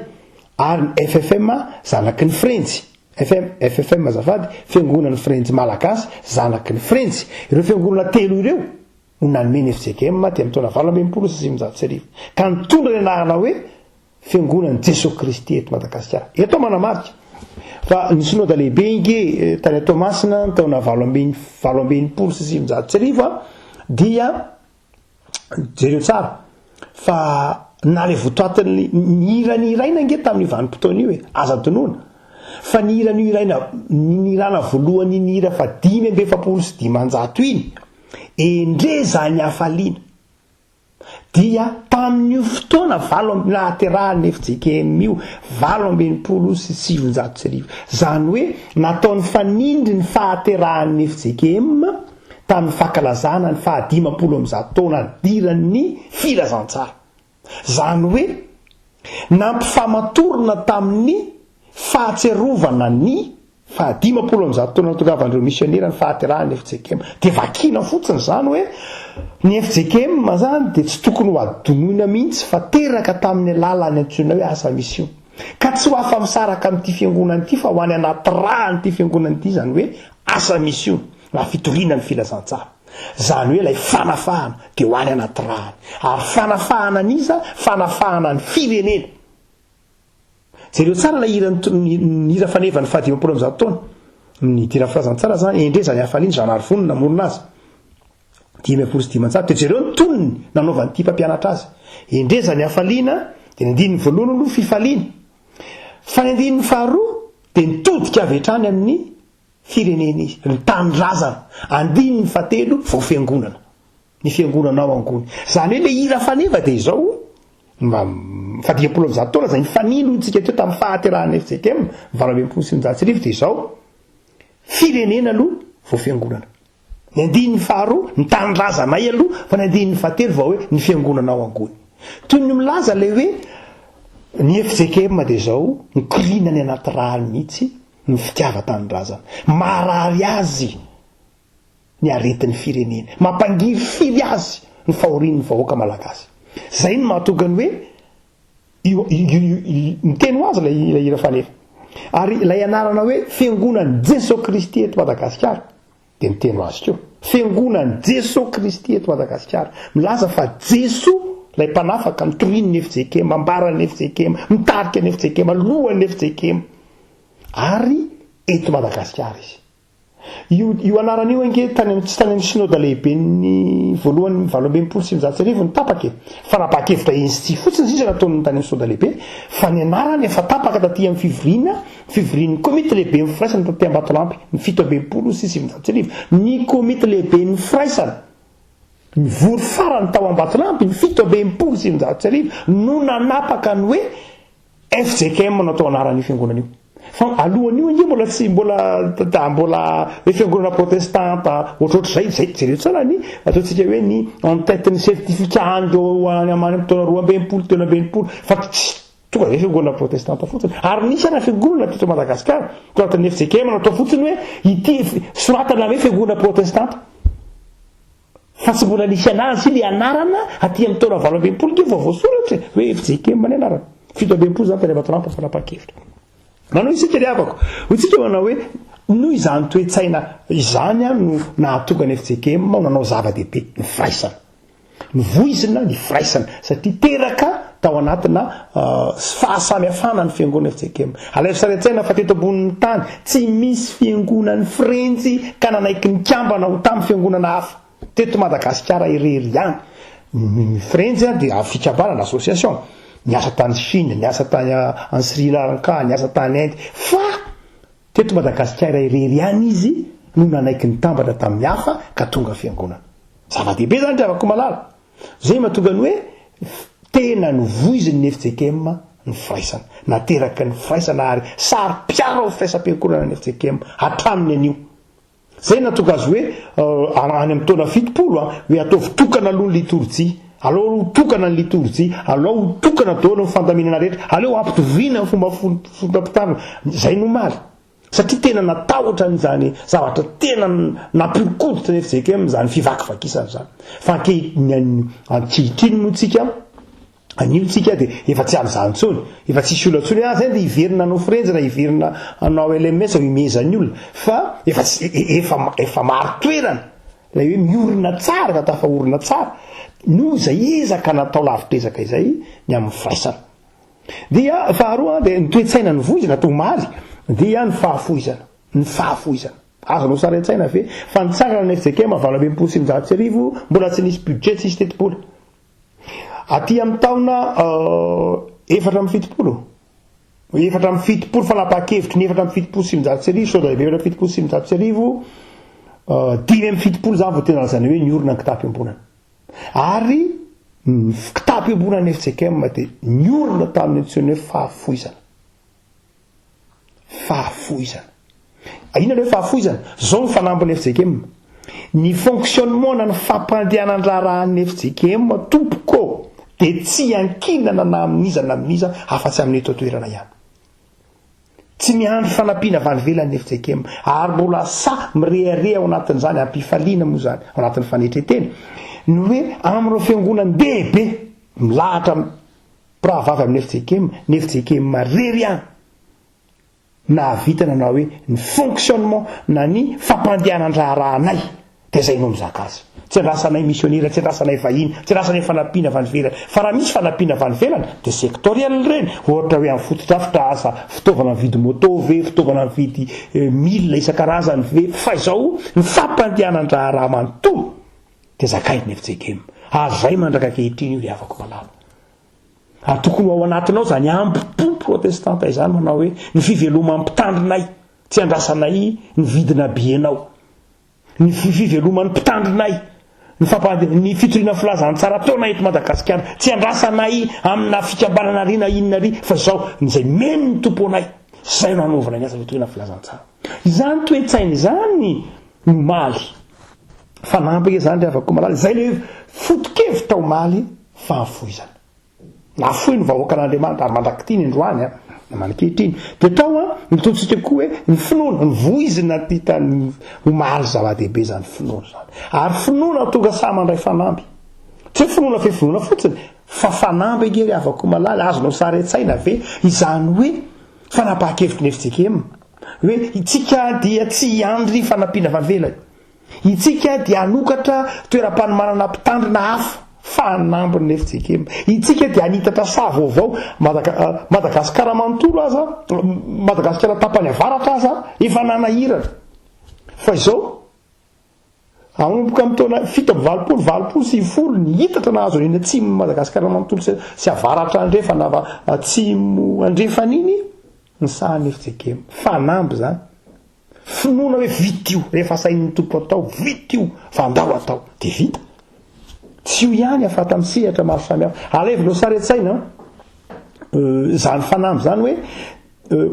ary ny FFM, zanaky ny Frenjy, FM, FFM azafady, Fiangonan'ny Frenjy Malagasy, zanaky ny Frenjy. Ireo fiangonana telo ireo no nanome ny fjkm aty amin'ny taona 1968, ka nitondra ny anarana hoe Fiangonan'i Jesoa Kristy eto Madagasikara. Eto aho manamarika fa ny synoda lehibe inge eh, tany Toamasina ny taona 1968 dia jereo tsara fa na le votoatin'ny ny hira nihiraina ange tamin'io vanim-potoana io e, aza adinoina. Fa ny hira nihiraina, ny nihirana voalohany iny hira fa 545 iny, Endrey izany hafaliana! Dia tamin'io fotoana valo amby nahaterahan'ny fjkm io, 1968. Izany hoe natao nifanindry ny fahaterahan'ny fjkm tamin'ny fankalazana ny faha 150 taona nidiran'ny filazantsara. Izany hoe nampifamatorina tamin'ny fahatsiarovana ny faha 150 taona nahatongavan'ireo misionera ny fahaterahan'ny fjkm. Dia vakiana fotsiny izany hoe ny fjkm izany dia tsy tokony ho adinoina mihitsy fa teraka tamin'ny alalan'ny antsoina hoe asa mission. Ka tsy ho afa-misaraka amin'ity fiangonana ity fa ho any anaty ràn'ity fiangonana ity izany hoe asa mission na fitoriana ny filazantsara. Izany hoe ilay fanafahana dia ho any anaty ràny. Ary fanafahana an'iza? Fanafahana ny firenena. Jereo tsara ilay hira ny hira fanevan'ny faha 150 taona. Ny hidiran'ny filazantsara izany, Endrey izany hafaliana, Jean Narivony no namorona azy. 555. Dia jereo ny tonony nanaovan'ity mpampianatra azy. Endrey izany hafaliana, dia ny andininy voalohany aloha fifaliana. Fa ny andininy faharoa dia nitodika avy hatrany amin'ny firenena izy, ny tanindrazana. Andininy fahatelo vao fiangonana. Ny fiangonana ao angony. Izany hoe ilay hira faneva dia izao, mba fa 150 taona izay nifanilo hoy tsika teo tamin'ny fahaterahan'ny fjkm, 1968 dia izao, firenena aloha vao fiangonana. Ny andininy faharoa, ny tanindrazanay aloha, fa ny andininy fahatelo vao hoe ny fiangonana ao angony. Toy ny milaza ilay hoe ny fjkm dia izao, mikoriana any anaty rà mihitsy ny fitiavan-tanindrazana. Marary azy ny aretin'ny firenena. Mampangirifiry azy ny fahorian'ny vahoaka malagasy. Izay no mahatonga ny hoe io, miteny ho azy ilay hira fanefa. Ary ilay anarana hoe Fiangonan'i Jesoa Kristy eto Madagasikara dia miteny ho azy koa. Fiangonan'i Jesoa Kristy eto Madagasikara. Milaza fa Jesoa ilay mpanafaka nitorian'ny fjkm, ambaran'ny fjkm, mitarika ny fjkm, lohan'ny fjkm. Ary eto Madagasikara izy. Io io anarana io ange tany amin'ny tsy tany amin'ny synoda lehiben'ny voalohany 1968 no tapaka e! Fanapahan-kevitra eny sy tsia fotsiny sisa nataon'ny tany amin'ny synoda lehibe fa ny anarany efa tapaka taty amin'ny fivoriana fivorian'ny komity lehiben'ny firaisana taty Ambatolampy ny 1967. Ny komity lehiben'ny firaisana nivory farany tao Ambatolampy ny 1967 no nanapaka ny hoe Fjkm no atao anaran'io fiangonana io. Fa alohan'io ange mbola tsy mbola da mbola hoe fiangonana protestanta ohatrohatr'izay, zay jereo tsara ny ataontsika hoe ny en tête ny certificat andreo any amin'ny taona 62 63 fa tsy tonga dia fiangonana protestanta fotsiny. Ary nisy ara fiangonana teto Madagasikara, tao anatin'ny fjkm natao fotsiny hoe ity soratana hoe fiangonana protestanta. Fa tsy mbola nisy anarana satria le anarana aty amin'ny taona 68 nge vao voasoratra e, hoe fjkm ny anarana. 67 zany tany Ambatolampy ny fanapahan-kevitra. Manohy isika ry havako. Hoy tsika manao hoe noho izany toe-tsaina izany no nahatonga ny fjkm ho nanao zava-dehibe ny firaisana. Novoizina ny firaisana satria teraka tao anatina fahasamihafana ny fiangonana fjkm. Alaivo sary an-tsaina fa teto ambonin'ny tany tsy misy fiangonan'ny frenjy ka nanaiky nikambana ho tamin'ny fiangonana hafa. Teto Madagasikara irery ihany. Ny frenjy dia fikambanana, association. Niasa tany Chine, niasa tany any Sri Lanka, niasa tany Inde. Fa teto Madagasikara irery ihany izy no nanaiky nitambatra tamin'ny hafa ka tonga fiangonana. Zava-dehibe izany ry havako malala. Izay mahatonga ny hoe tena novoizin'ny fjkm ny firaisana. Nateraky ny firaisana ary saro-piaro amin'ny firaisam-piankohonana ny fjkm hatramin'ny anio. Izay nahatonga azy hoe any amin'ny taona 70 hoe ataovy tokana aloha ny litorjia. Aleo ho tokana ny litorjia, aleo ho tokana daholo ny fandaminana rehetra, aleo hampitoviana ny fomba fombam-pitarina. Izay no omaly. Satria tena natahotra an'izany zavatra tena nampihoron-koditra ny fjkm izany fivakivakisana izany. Fa ankehitriny moa tsika, anio tsika dia efa tsy amin'izany intsony. Efa tsisy olona intsony hoe ah zay dia hiverina hanao frenjy na hiverina hanao LMS ho imehezan'ny olona. Fa efa tsy, efa, efa marin-toerana ilay hoe miorina tsara, efa tafaorina tsara noho izay ezaka natao lavitr'ezaka izay ny amin'ny firaisana. Dia faharoa dia ny toe-tsaina novoizina to omaly dia ny fahafoizana, ny fahafoizana. Azonao sary an-tsaina ve fa nitsangana ny fjkm 1968 mbola tsy nisy budget, tsisy tetibola. Aty amin'ny taona 74. 74 fanapahan-kevitry ny 1974, soja lehibe 1974, 75 izany vao tena lazaina hoe niorina ny kitapo-iombonana. Ary ny kitapo-iombonana fjkm dia niorina tamin'ny antsoina hoe fahafoizana. Fahafoizana. Inona ilay hoe fahafoizana? Izao ny fanambin'ny fjkm. Ny fonctionnement na ny fampandehanan-draharahan'ny fjkm tompoko dia tsy iankinana na amin'iza na amin'iza afa-tsy amin'ny eto an-toerana ihany. Tsy miandry fanampiana avy any ivelany ny fjkm ary mbola sahy mirehareha ao anatin'izany, am-pifaliana moa izany, ao anatin'ny fanetren-tena, ny hoe amin'ireo fiangonan-dehibe milahatra mpirahavavy amin'ny fjkm, ny fjkm irery ihany nahavita nanao hoe ny fonctionnement na ny fampandehanan-draharahanay dia izay no mizaka azy. Tsy andrasanay misionera, tsy andrasanay vahiny, tsy andrasanay fanampiana avy any ivelany. Fa raha misy fanampiana avy any ivelany dia sectoriel ireny, ohatra hoe amin'ny fotodrafitra asa, fitaovana mividy moto ve, fitaovana mividy milina isan-karazany ve, fa izao ny fampandehanan-draharaha manontolo dia zakain'ny fjkm. Ary izay mandraka ankehitriny io ry havako malala. Ary tokony ho ao anatinao izany hambom-po protestanta izany manao hoe ny fiveloman'ny mpitandrinay tsy andrasanay ny vidina billet-nao. Ny fiveloman'ny mpitandrinay, ny fampande- ny fitoriana filazantsara ataonay eto Madagasikara tsy andrasanay amina fikambanana ary na inona ary fa izao izay meno ny Tompo anay, izay no hanaovana ny asa fitoriana filazantsara. Izany toe-tsaina izany ny omaly. Fanampy ange izany ry havako malala, izay ilay foto-kevitra omaly fahafoizana. Nafoy ny vahoakan'Andriamanitra ary mandrak'ity ny androany an, na manankehitriny. Dia tao an, ny ataontsika koa hoe ny finoana, ny voizina aty tany omaly zava-dehibe izany finoana izany. Ary finoana tonga sahy mandray fanamby. Tsy hoe finoana fe finoana fotsiny, fa fanamby ange ry havako malala, azonao sary an-tsaina ve izany hoe fanapahan-kevitry ny fjkm hoe itsika dia tsy hiandry fanampiana avy any ivelany. Itsika dia hanokatra toeram-panomanana mpitandrina hafa fanambin'ny fjkm. Itsika dia hanitatra saha vaovao Madagasikara manontolo aza, Madagasikara tapany avaratra aza efa nanahirana. Fa izao, hanomboka amin'ny taona 87, 80, 90 ny hitatra nahazo an'iny atsimon'i Madagasikara manontolo sy avaratra andrefana, atsimo andrefana iny ny sahan'ny fjkm. Fanamby izany. Finoana hoe vita io, rehefa asain'ny Tompo atao, vita io, fa andao atao, dia vita. Tsy io ihany fa tamin'ny sehatra maro samihafa. Alaivinao sary an-tsaina izany fanamby izany hoe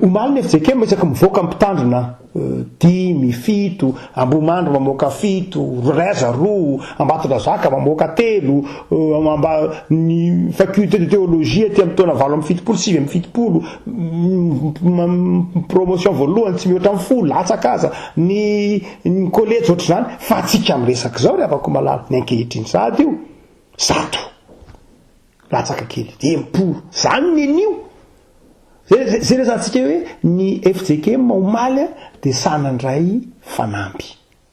omaly ny fjkm isaky mivoaka mpitandrina dimy, fito, Ambohimandry mamoaka fito, Reza roa, Ambatondrazaka mamoaka telo, ny faculté de théologie aty amin'ny taona 78, 79, promotion voalohany tsy mihoatra amin'ny folo, latsaka aza, ny ny kolejy ohatr'izany, fa antsika miresaka izao ry havako malala, ny ankehitriny sahady io, 100 latsaka kely, 50, zany ny anio. Zay zay resahantsika hoe ny fjkm omaly dia sahy nandray fanamby.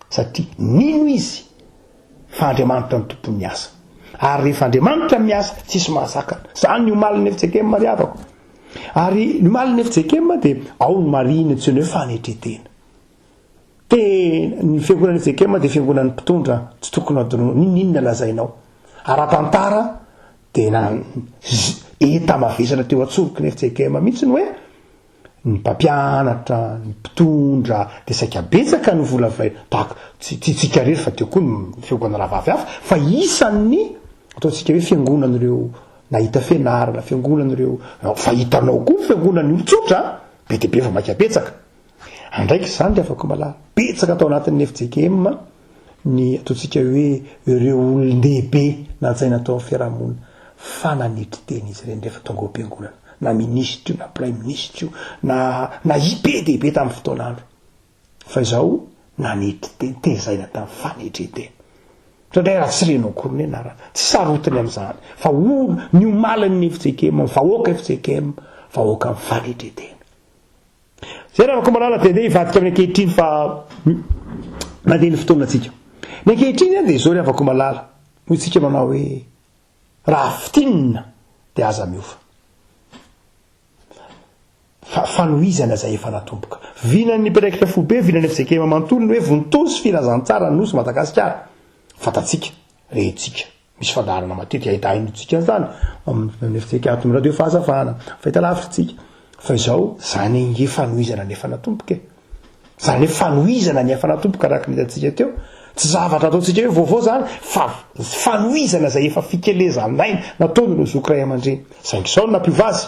Satria nino izy fa Andriamanitra no tompon'ny asa. Ary rehefa Andriamanitra miasa, tsisy mahasakana. Izany ny omalin'ny fjkm ry havako. Ary ny omalin'ny fjkm dia ao no marihina antsoina hoe fanetren-tena. Tena, ny fiangonan'ny fjkm dia fiangonan'ny mpitondra, tsy tokony hadinoina, n'inon'inona lazainao. Ara-tantara dia na enta-mavesatra teo an-tsoroky ny fjkm mihitsy ny hoe, ny mpampianatra, ny mpitondra, dia saika betsaka ny volavolaina, tahaka, tsy tsy tsika irery fa teo koa ny fiangonana rahavavy hafa, fa isan'ny ataontsika hoe fiangonan'ireo nahita fianarana, fiangonan'ireo, fa hitanao koa ny fiangonan'ny olon-tsotra, be dia be vao mainka betsaka. Andraikitra izany ry havako malala. Betsaka tao anatin'ny fjkm ny ataontsika hoe ireo olon-dehibe najaina tao amin'ny fiarahamonina fa nanetry tena izy ireny rehefa tonga ao am-piangonana. Na minisitra io, na praiminisitra io, na na i be dia be tamin'ny fotoan'andro. Fa izao nanetry tena, tezaina tamin'ny fanetren-tena. Indraindray raha tsy renao akory ny anarana, tsy sarotiny amin'izany fa olo, ny omalin'ny fjkm, ny vahoaka fjkm, vahoaka amin'ny fanetren-tena. Zay Ravakomalala dia ndeha hivadika amin'ny ankehitriny fa mandeha ny fotoana tsika. Ny ankehitriny dia izao ry Ravakomalala, hoy tsika manao hoe raha fintinina dia aza miova. Fa fanohizana izay efa natomboka. Vinan'ny mpiandraikitra foibe, vinan'ny fjkm manontolo ny hoe vontosy filazantsara ny Nosy Madagasikara. Fantatsika, rehintsika. Misy fandaharana matetika ahita hainontsika an'izany amin'ny FJK ato amin'ny radio fahazavana, fahitalavitra tsika. Fa izao, izany ange fanohizana ny efa natomboka e. Izany hoe fanohizana ny efa natomboka araka ny hitantsika teo. Tsy zavatra ataontsika hoe vaovao izany fa fanohizana izay efa fikelezan'aina nataon'ireo zoky ray aman-dreny. Saingy izao no nampiova azy.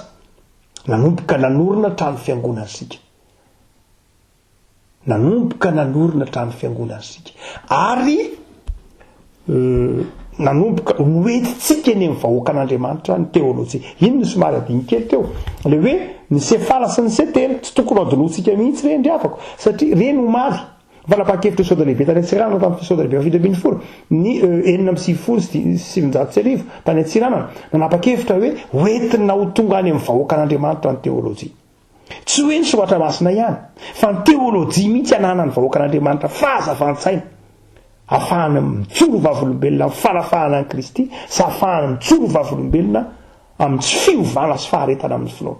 Nanomboka nanorina trano fiangonana isika. Nanomboka nanorina trano fiangonana isika. Ary nanomboka noentintsika eny amin'ny vahoakan'Andriamanitra ny teolojia. Iny no somary adino kely teo. Ilay hoe ny sefala sy ny setela, tsy tokony ho adinointsika mihitsy ireny ry havako, satria ireny omaly, fanapahan-kevitra Soda Lehibe tany Antsiranana tamin'ny Fisoda Lehibe faha-17, ny 1996 tany Antsiranana, nanapa-kevitra hoe hoentina ho tonga any amin'ny vahoakan'Andriamanitra ny teolojia. Tsy hoe ny Soratra Masina ihany, fa ny teolojia mihitsy ananan'ny vahoakan'Andriamanitra fahazavan-tsaina, ahafahana mijoro vavolombelona amin'ny fanafahana an'i Kristy sy ahafahana mijoro vavolombelona amin'ny tsy fiovana sy faharetana amin'ny finoana.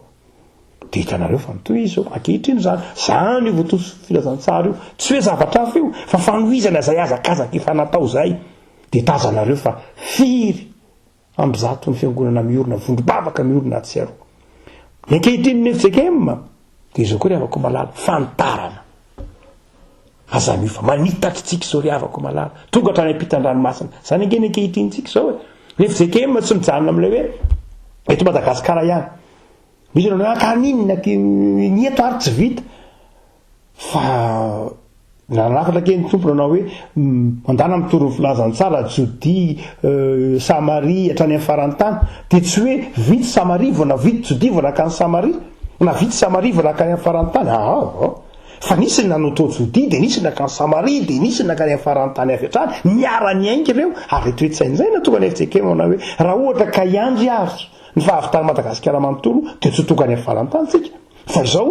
Dia hitanareo fa mitohy izy izao, ankehitriny izany. Izany io voatosy filazantsara io. Tsy hoe zavatra hafa io, fa fanohizana izay hazakazaka efa natao izay. Dia tazanareo fa firy 100 ny fiangonana miorina, vondrom-bavaka miorina atsy sy aroa. Ny ankehitriny ny fjkm dia izao koa ry havako malala, fanitarana. Aza miova, manitatra tsika izao ry havako malala, tonga hatrany ampitan-dranomasina. Izany ange ny ankehitriny tsika izao e. Ny fjkm tsy mijanona amin'ilay hoe eto Madagasikara ihany. Misy nanao hoe ka n'inona ny eto ary tsy vita. Fa nanafatra kely ny Tompo nanao hoe mandana mitory ny filazantsara Jodia, Samaria hatrany amin'ny faran'ny tany. Dia tsy hoe vita Samaria vao na vita Jodia vao nankany Samaria, na vita Samaria vao nankany amin'ny faran'ny tany. Aa! Fa nisy ny nanao tao Jodia, dia nisy ny nankany Samaria, dia nisy ny nankany amin'ny faran'ny tany avy hatrany. Niara-niainga ireo, ary ilay toe-tsaina izay nahatonga ny FJKM manao hoe raha ohatra ka hiandry ary ny fahavitan'i Madagasikara manontolo dia tsy ho tonga any amin'ny faran'ny tany tsika. Fa izao,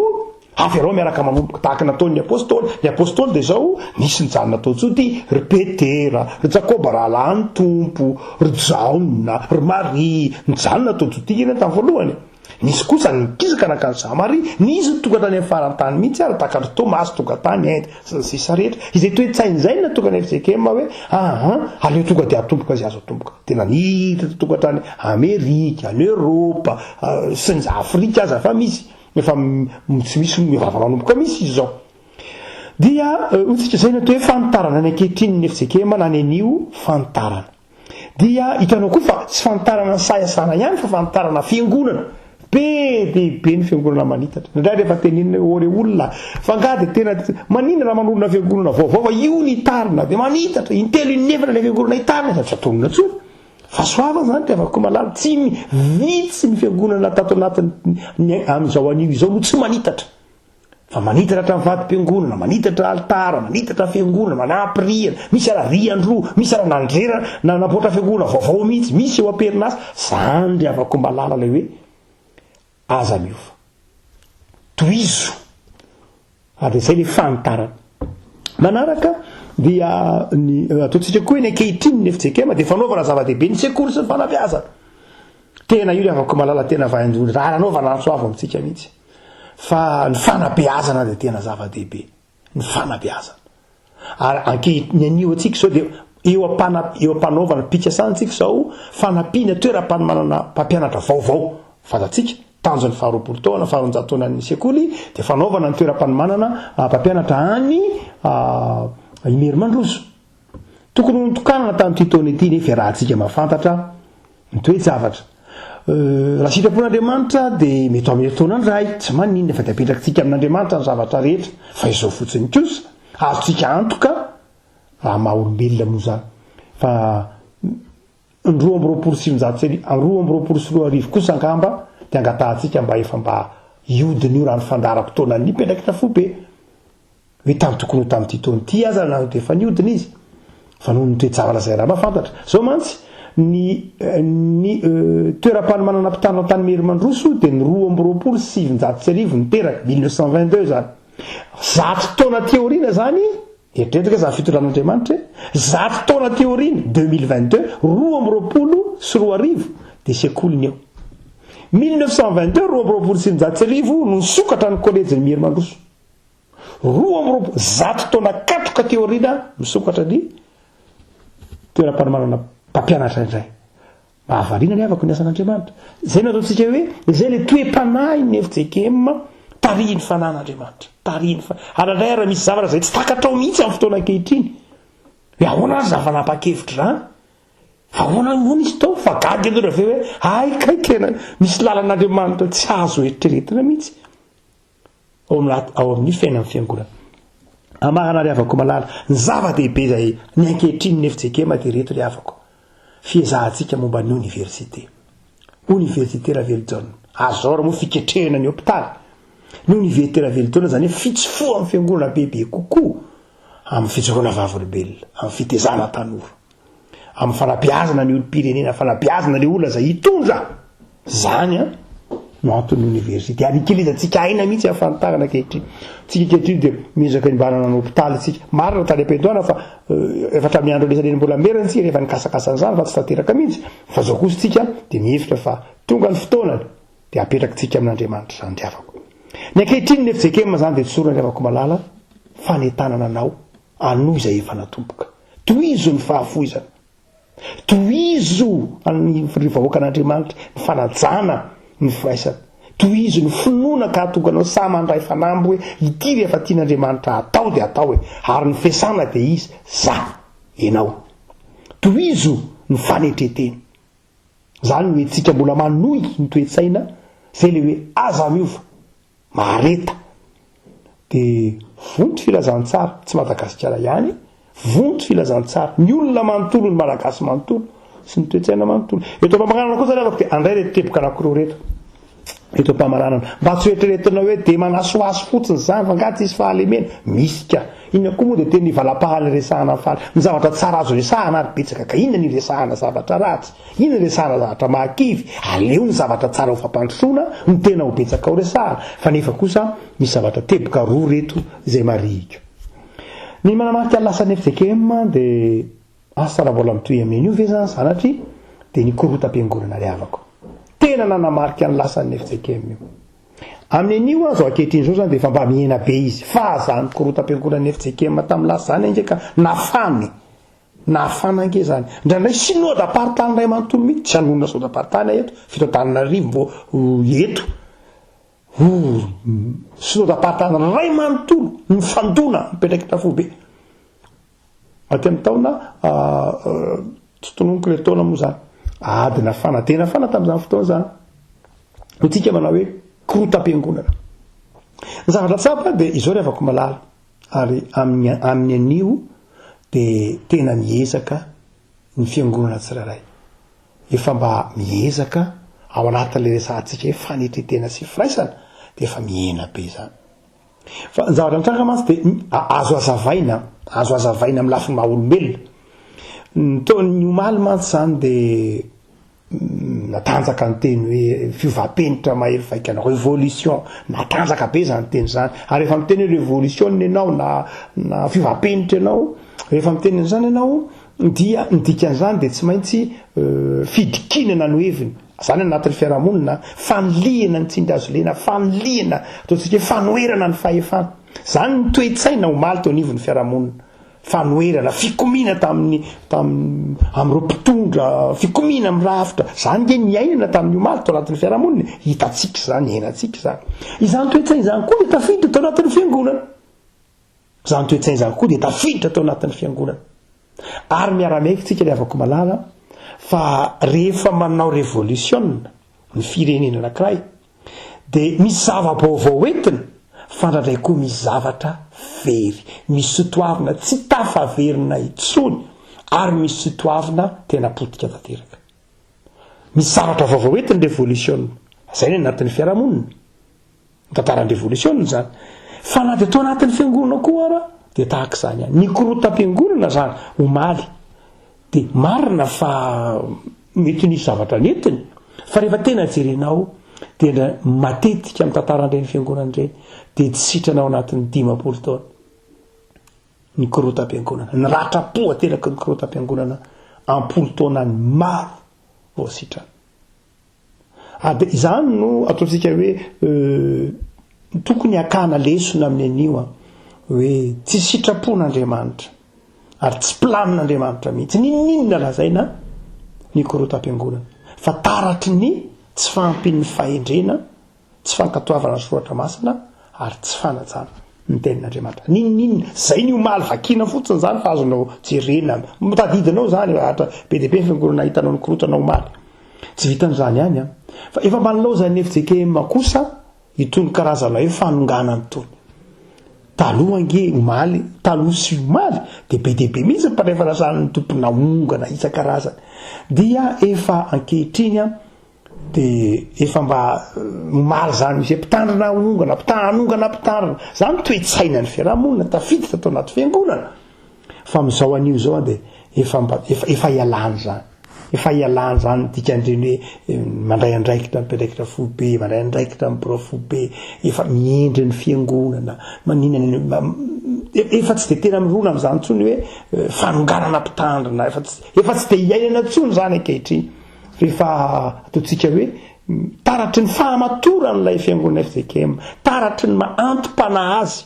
avy arao miaraka manomboka tahaka ny nataon'ny Apostoly. Ny Apostoly dia izao, nisy nijanona tao Jodia, ry Petera, ry Jakoba rahalahin'ny Tompo, ry Jaona, ry Maria, nijanona tao Jodia ireny tamin'ny voalohany. Nisy kosa ny nikisaka nankany Samaria, nisy ny tonga tany amin'ny faran'ny tany mihitsy ary, tahaka an-dry Tomasy tonga tany Inde, sy ny sisa rehetra. Izay toe-tsaina izay no nahatonga ny fjkm hoe, aa, aleo tonga dia atomboka izay azo atomboka. Tena niditra tonga hatrany Amerika, any Eoropa, sy ny Afrika aza fa misy, efa tsy misy, efa manomboka misy izy izao. Dia hoy tsika izay no atao hoe fanitarana ny ankehitriny ny fjkm na ny anio fanitarana. Dia hitanao koa fa tsy fanitarana ny saha iasana ihany fa fanitarana fiangonana. Be dia be ny fiangonana manitatra. Indraindray rehefa tenenina hoe ô re olona, fa angaha dia tena maninona raha manorina fiangonana vaovao fa io ny hitarina dia manitatra, intelo inefatra ilay fiangonana hitarina sady tsy atonina intsony. Fahasoavana izany ry havako malala, tsy vitsy ny fiangonana tato anatin'ny amin'izao anio izao no tsy manitatra. Fa manitatra hatramin'ny vatom-piangonana, manitatra alitara, manitatra fiangonana, manampy rihana, misy ara rihan-droa, misy ara nandrera, nanamboatra fiangonana vaovao mihitsy, misy eo am-perinasa. Zany ry havako malala ilay hoe aza miova. Tohizo. Ary dia izay ilay fanitarana. Manaraka dia ny ataontsika koa hoe ny ankehitriny ny FJKM dia fanaovana zava-dehibe ny sekoly sy ny fanabeazana. Tena io ry havako malala tena vaindohan-draharaha raha nanaovana antso avo amintsika mihitsy. Fa ny fanabeazana dia tena zava-dehibe. Ny fanabeazana. Ary ankehitriny ny anio antsika izao dia eo am-pana eo am-panaovana pikasana antsika izao fanampiana toeram-panomanana mpampianatra vaovao. Fantatsika, tanjon'ny faharoapolo taona, faharoanjato taonan'ny sekoly dia fanaovana ny toeram-panomanana mpampianatra any Imerimandroso. Tokony ho notokanana tamin'ity taona ity nefa iarahantsika mahafantatra ny toe-javatra. Raha sitrapon'Andriamanitra dia mety ho amin'ny herintaona indray, tsy maninona fa dia apetrakitsika amin'Andriamanitra ny zavatra rehetra. Fa izao fotsiny kosa, azontsika antoka, raha maha olombelona moa izany, fa ny 1922 2022 kosa angamba dia angatahantsika mba efa mba hiodina io raha ny fandaharam-potoanan'ny mpiandraikitra foibe. Hoe tamin'ny tokony ho tamin'ity taona ity aza na dia efa niodina izy, fa noho ny toe-javatra izay raha mahafantatra. Izao mantsy, ny ny toeram-panomanana mpitandro Antanimierimandroso dia ny 1922 niteraka, 1922 izany. Zato taona aty aoriana izany, eritrereto ange izany fitondran'Andriamanitra e! Zato taona aty aoriana, 2022, 2022, dia sekoly ny eo. 1922, 1922 no nisokatra ny kolejin'i Mierimandroso. 122 taona katroka aty aoriana misokatra ny toeram-panomanana mpampianatra indray. Mahavariana ny havako ny asan'Andriamanitra. Izay no ataontsika hoe izay ilay toe-panahin'ny fjkm tarihin'ny fanan'Andriamanitra. Tarihin'ny fa ary indray ary misy zavatra izay tsy takatrao mihitsy amin'ny fotoana ankehitriny. Hoe ahoana ary izany fanapahan-kevitra izany? Ahoana moa nisy tao? Fa gaga ianao rehefa avy eo hoe hay kay tena misy lalan'Andriamanitra tsy azo eritreretina mihitsy. ao amin'ny ao amin'ny fiainan'ny fiangonana. Amarana ry havako malala, ny zava-dehibe izay ny ankehitriny ny fjkm dia ireto ry havako, fiezahantsika momba ny oniversite. Oniversite Ravelojaona. Azor moa fiketrehana ny hopitaly. Ny oniversite Ravelojaona izany hoe fitsofohan'ny fiangonana bebe kokoa amin'ny fijoroana vavolombelona, amin'ny fitezana tanora. Amin'ny fanabeazana ny olom-pirenena, fanabeazana ilay olona izay hitondra. Izany an, no anton'ny oniversite. Ary ikelezantsika aina mihitsy amin'ny fanitarana ankehitriny. Tsika ankehitriny dia miezaka ny mba hanana ny hopitaly isika. Marina tany am-piandohana fa eh, efa hatramin'ny andro anisan'ny mbola merina isika rehefa nikasakasa an'izany fa tsy tanteraka mihitsy. Fa izao kosa isika dia mihevitra fa tonga ny fotoanany dia apetrakitsika amin'Andriamanitra izany ry havako. Ny ankehitriny ny FJKM izany dia tsorina ry havako malala fanentanana anao hanohy izay efa natomboka. Tohizo ny fahafoizana. Tohizo ny ry vahoakan'Andriamanitra ny fanajana ny firaisana. Tohizo ny finoana ka hahatonga anao sahy mandray fanamby hoe ity rehefa tian'Andriamanitra hatao dia atao e. Ary ny fiasana dia izy, za, ianao. Tohizo ny fanetren-tena. Izany no hetsika mbola manohy ny toe-tsaina, izay ilay hoe aza miova. Mahareta. Dia vonto filazantsara, tsy Madagasikara ihany, vonto filazantsara, ny olona manontolo, ny Malagasy manontolo, sy ny toe-tsaina manontolo. Eto am-pamaranana kosa ry havako dia handray ireto teboka anankiroa ireto. Eto am-pamaranana. Mba tsy ho eritreretina hoe dia manasohaso fotsiny izany fa angaha tsisy fahalemena. Misy ka. Inona koa moa dia teny valampahana iresahana ny faly. Ny zavatra tsara azo resahana ary betsaka ka inona ny iresahana zavatra ratsy? Inona ny iresahana zavatra mahakivy? Aleo ny zavatra tsara ho fampandrosoana no tena ho betsaka ho resahana. Fa nefa kosa misy zavatra teboka roa reto izay marihiko. Ny manamarika ny lasan'ny fjkm dia asa raha mbola mitohy amin'ny anio ve izany sanatria dia ny korotam-piangonana ry havako. Tena nanamarika ny lasan'ny fjkm io. Amin'ny anio aza ankehitriny izao izany dia efa mba mihena be izy. Fa izany korotam-piangonan'ny fjkm tamin'ny lasa izany ange ka nafana e! Nafana ange izany. Indraindray synodam-paritany iray manontolo mihitsy, tsy hanonona synodam-paritany aho eto, f'eto Antananarivo mbo eto. Synodam-paritany iray manontolo nifandona mipetraka foibe. Aty amin'ny taona tsy tononiko ilay taona moa izany. Ady nafana dia nafana tamin'izany fotoana izany. Hoy tsika manao hoe korotam-piangonana. Ny zavatra tsapa dia izao ry havako malala ary amin'ny amin'ny anio dia tena miezaka ny fiangonana tsirairay. Efa mba miezaka ao anatin'ilay resahantsika hoe fanetren-tena sy firaisana dia efa mihena be izany. Fa ny zavatra mitranga mantsy dia azo hazavaina, azo hazavaina amin'ny lafiny maha olombelona. Ny taon'ny omaly mantsy izany dia natanjaka ny teny hoe fiovam-penitra mahery vaika, ny révolution, natanjaka be izany teny izany. Ary rehefa miteny hoe révolution ianao na na fiovam-penitra ianao, rehefa miteny an'izany ianao dia ny dikan'izany dia tsy maintsy fidikinana no heviny. Izany anatin'ny fiarahamonina, fanilihana ny tsindry hazo lena, fanilihana, ataontsika hoe fanoherana ny fahefana. Izany ny toe-tsaina omaly teo anivon'ny fiarahamonina. Fanoherana, fikomiana tamin'ny, tamin'ny, amin'ireo mpitondra, fikomiana amin'ny rafitra. Izany nge niainana tamin'ny omaly tao anatin'ny fiarahamonina. Hitantsika izany, niainantsika izany. Izany toe-tsaina izany koa dia tafiditra tao anatin'ny fiangonana. Izany toe-tsaina izany koa dia tafiditra tao anatin'ny fiangonana. Ary miara-miaiky tsika ry havako malala fa rehefa manao revolisiona ny firenena anankiray dia misy zava-baovao entiny fa indraindray koa misy zavatra very, misy sotoavina tsy tafaverina intsony ary misy sotoavina tena potika tanteraka. Misy zavatra vaovao entiny revolisiona, izay ny anatin'ny fiarahamonina. Ny tantaran'ny revolisiona izany. Fa na dia tao anatin'ny fiangonana koa ara dia tahaka izany ihany. Ny korotam-piangonana izany omaly dia marina fa mety nisy zavatra nentiny fa rehefa tena jerenao dia indray matetika amin'ny tantaran'ireny fiangonana ireny dia tsy sitrana ao anatin'ny 50 taona ny korotam-piangonana. Ny ratram-po ateraky ny korotam-piangonana am-polo taonany maro vao sitrana. Ary dia izany no ataontsika hoe tokony hakana lesona amin'ny anio an, hoe tsy sitrapon'Andriamanitra ary tsy planin'Andriamanitra mihitsy n'inon'inona lazaina ny korotam-piangonana. Fa taratry ny tsy fahampian'ny fahendrena, tsy fankatoavana ny soratra masina ary tsy fanajana ny tenin'Andriamanitra. N'inon'inona, izay ny omaly vakiana fotsiny izany fa azonao jerena, tadidinao izany, ohatra be dia be ny fiangonana hitanao nikorontana omaly. Tsy vitan'izany ihany an, fa efa mba nilaozan'ny fjkm kosa itony karazana hoe fanonganana itony. Taloha ange omaly, taloha sy omaly dia be dia be mihitsy ny mpandray fanasan'ny Tompo naongana isan-karazany. Dia efa ankehitriny an, dia efa mba omaly izany misy hoe mpitandrina haongana, hanongana mpitandrina. Izany toe-tsainan'ny fiarahamonina tafiditra tao anaty fiangonana. Fa amin'izao anio izao dia efa mba, efa, efa ialana izany. Efa ialana izany ny dikan'ireny hoe mandray andraikitra ny mpiandraikitra foibe, mandray andraikitra ny birao foibe, efa mihendry ny fiangonana, maninona, efa tsy dia tena mirona amin'izany intsony hoe fanonganana mpitandrina, efa tsy, efa tsy dia iainana intsony izany ankehitriny. Fa efa ataontsika hoe taratry ny fahamatoran'ilay fiangonana fjkm, taratry ny maha anti-panahy azy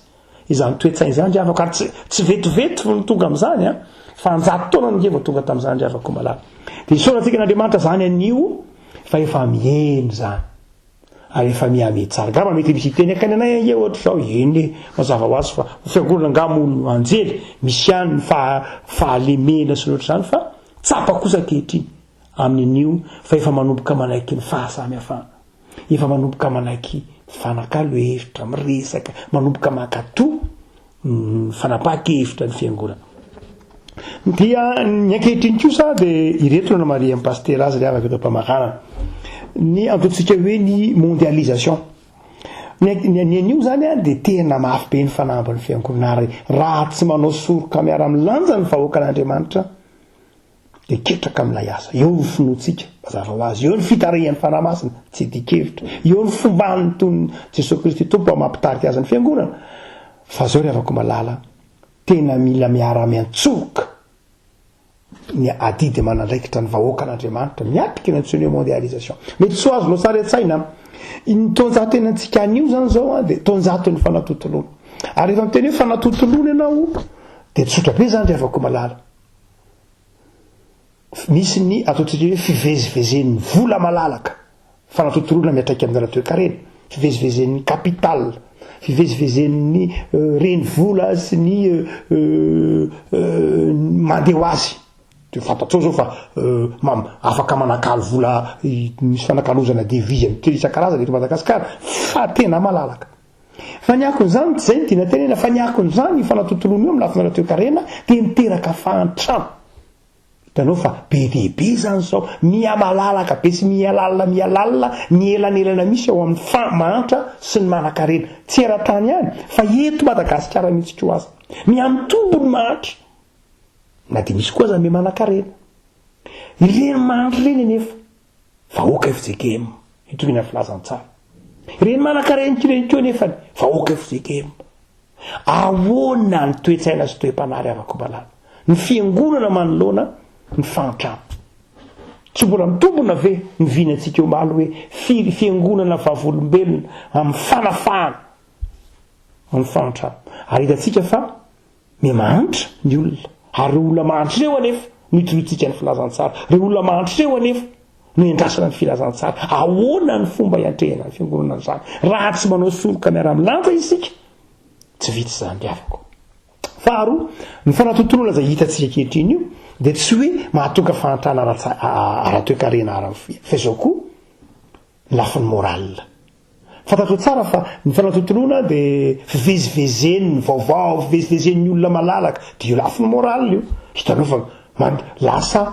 izany toe-tsaina izany ry havako, ary tsy, tsy vetivety no tonga amin'izany an, fa an-jato taona nge vao tonga tamin'izany ry havako malala. Dia isaorantsika an'Andriamanitra izany anio fa efa mihena izany. Ary efa mihamehy tsara. Angamba mety misy hiteny akany anay ange ohatr'izao, eny e, mazava ho azy fa ho fiangonana angaha moa no anjely, misy ihany ny faha, fahalemena sy ny ohatr'izany fa tsapa kosa ankehitriny amin'io fa efa manomboka manaiky ny fahasamihafana. Efa manomboka manaiky mifanakalo hevitra, miresaka, manomboka mankatò ny fanapahan-kevitra ny fiangonana. Dia ny ankehitriny kosa dia ireto no namarihan'ny pasitera azy ry havako eto am-pamaranana. Ny antontsika hoe ny mondialisation. Ny ny anio izany an dia tena mafy be ny fanambin'ny fiangonana ary raha tsy manao soroka miara-milanja ny vahoakan'Andriamanitra dia ketraka amin'ilay asa. Eo ny finoantsika, mazava ho azy. Eo ny fitarihan'ny Fanahy Masina, tsy dian-kevitra. Eo ny fomban'ny toy Jesoa Kristy Tompo mba mampitarika azy ny Fiangonana. Fa zao ry havako malala, tena mila miara-miantsoroka ny adidy aman'andraikitra ny vahoakan'Andriamanitra miatrika ny antsoiny hoe mondialisation. Mety tsy ho azonao sary an-tsaina ny taonjato iainantsika anio izany izao dia taonjaton'ny fanatontoloana. Ary rehefa miteny hoe fanatontoloana ianao dia tsotra be izany ry havako malala. Misy ny ataontsika hoe fivezivezen'ny vola malalaka, fanatontoloana miantraika amin'ny ara-toekarena, fivezivezen'ny capital, fivezivezen'ny renivola sy ny mandeha ho azy. Dia fantatrao izao fa afaka manakalo vola, misy fanakalozana devise amin'ny toerana isan-karazany eto Madagasikara fa tena malalaka. Fa ny akon'izany, tsy izay no tiana tenena, fa ny akon'izany, io fanatontoloana io amin'ny lafiny ara-toekarena dia miteraka fahantrana. Hitanao fa be dia be izany izao, miha-malalaka be sy miha-lalina miha-lalina ny elanelana misy ao amin'ny fa mahantra sy ny manankarena. Tsy eran-tany ihany, fa eto Madagasikara mihitsy koa aza. Miha-mitombo ny mahantra, na dia misy koa aza ny miha-manankarena. Ireny mahantra ireny anefa, Vahoaka fjkm, itoriana filazantsara. Ireny manankarena ireny koa anefa ny vahoaka fjkm. Ahoana ny toe-tsaina sy toe-panahy ry havako malala? Ny fiangonana manoloana ny fahantrana. Tsy mbola mitombina ve ny vinantsika omaly hoe firy fiangonana vavolombelona amin'ny fanafahana amin'ny fahantrana? Ary hitantsika fa Mihamahantra ny olona, ary ireo olona mahantra ireo anefa no itoriantsika ny filazantsara. Ireo olona mahantra ireo anefa no iandrasana ny filazantsara. Ahoana ny fomba iantrehana ny fiangonana an'izany? Raha tsy manao soroka miara-milanja isika, tsy vita izany ry havako. Faharoa, ny fanatontoloana izay hitantsika ankehitriny io dia tsy hoe mahatonga fahantrana ara-toekarena ara fa izao koa, ny lafiny moral. Fantatrao tsara fa ny fanatontoloana dia fivezivezen'ny vaovao, fivezivezen'ny olona malalaka, dia io lafiny moral io. Hitanao fa man- lasa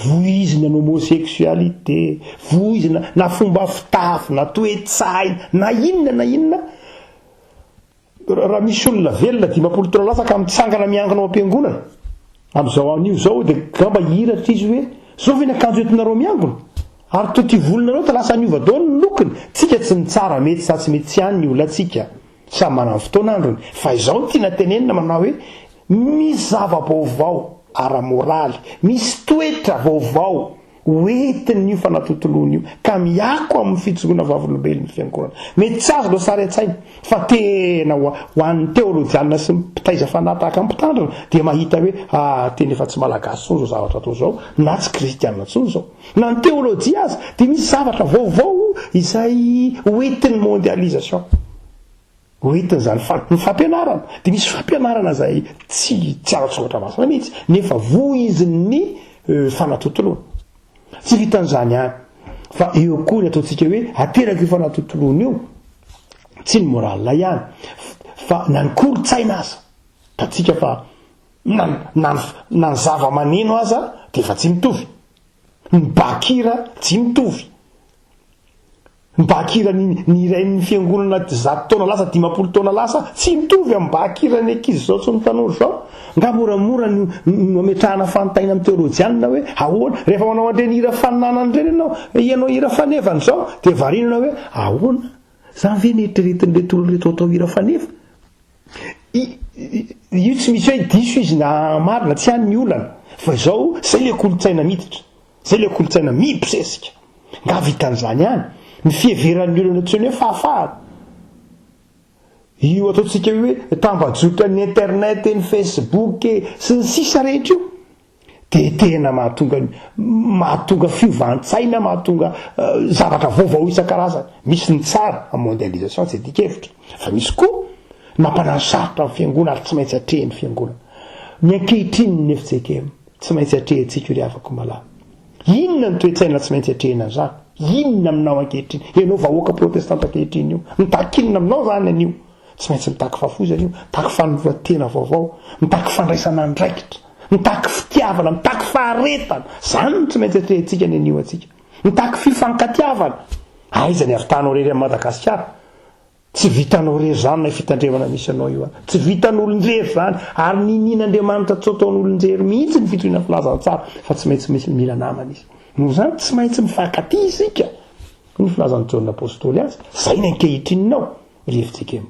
voizina ny homosexualité, voizina na fomba fitafy, na toe-tsaina, na inona na inona. Raha misy olona velona 50 taona lasa ka mitsangana miangona ao am-piangonana, amin'izao anio izao dia angamba hihiratra izy hoe, Zao ve ny akanjo entinareo miangona? Ary toa ity volonareo ta lasa niova daholo ny lokony? Tsika tsy mitsara mety sa tsy mety tsy any ny olantsika. Samy manana ny fotoan'androny. Fa izao no tiana tenenina manao hoe, misy zava-baovao ara-moraly, misy toetra vaovao. Hoentin'io fanatontoloana io ka miako amin'ny fijoroana vavolombelon'ny fiangonana. Mety tsy azonao sary an-tsaina fa tena ho an'ny teolojianina sy ny mpitaiza fanahy tahaka ny mpitandrina dia mahita hoe ah tena efa tsy malagasy intsony izao zavatra atao izao na tsy kristianina intsony izao. Na ny teolojia aza dia misy zavatra vaovao izay hoentin'ny mondialisation. Hoentin'izany fa ny fampianarana dia misy fampianarana izay tsy tsy ara-tsoratra masina mihitsy nefa voizin'ny fanatontoloana. Tsy vitan'izany ihany fa eo koa ny ataontsika hoe ateraka io fanatontoloana io tsy ny moral ihany fa na ny kolontsaina aza. Hitantsika fa na na na ny zava-maneno aza dia efa tsy mitovy. Ny bakira tsy mitovy. Ny bakiran'ny ny rain'ny fiangonana 100 taona lasa, 50 taona lasa, tsy mitovy amin'ny bakiran'ny ankizy izao sy ny tanora izao. Nga moramora no no ametrahana fanontaniana amin'ny teolojianina hoe ahoana? Rehefa manao an'ireny hira faninanana ireny ianao, ianao hira fanevana izao, dia variana ianao hoe ahoana? Izany ve no eritreretin'ireto olona ireto atao hira faneva? Io tsy misy hoe diso izy na marina, tsy any ny olana. Fa izao, izay ilay kolontsaina miditra. Izay ilay kolontsaina mibosesika. Nga vitan'izany ihany? Ny fiheveran'ny olona antsoiny hoe fahafahana. Io ataontsika hoe tambajotran'ny internet, ny facebook sy ny sisa rehetra io dia tena mahatonga mahatonga fiovan-tsaina, mahatonga zavatra vaovao isan-karazany. Misy ny tsara amin'ny mondialisation, tsy adika-hevitra. Fa misy koa ny mampanano sarotra ny fiangonana ary tsy maintsy atrehin'ny fiangonana. Ny ankehitriny ny FJKM, tsy maintsy atrehintsika io ry havako malala. Inona ny toe-tsaina tsy maintsy atrehina an'izany? Inona aminao ankehitriny? Ianao vahoaka protestanta ankehitriny io, mitaky inona aminao izany anio? Tsy maintsy mitaky fahafoizana io, mitaky fanoloran-tena vaovao, mitaky fandraisana andraikitra, mitaky fitiavana, mitaky faharetana. Izany no tsy maintsy atrehintsika ny anio antsika. Mitaky fifankatiavana. Aiza ny havitanao irery amin'i Madagasikara? Tsy vitanao irery izany ilay fitandremana misy anao io an. Tsy vitan'olon-drery izany. Ary ninian'Andriamanitra tsy ataon'olon-drery mihitsy ny fitoriana filazantsara fa tsy maintsy misy mila namana izy. Noho izany tsy maintsy mifankatia isika. Hoy ny filazan'i Jaona Apostoly azy. Izay ny ankehitrininao, ry FJKM.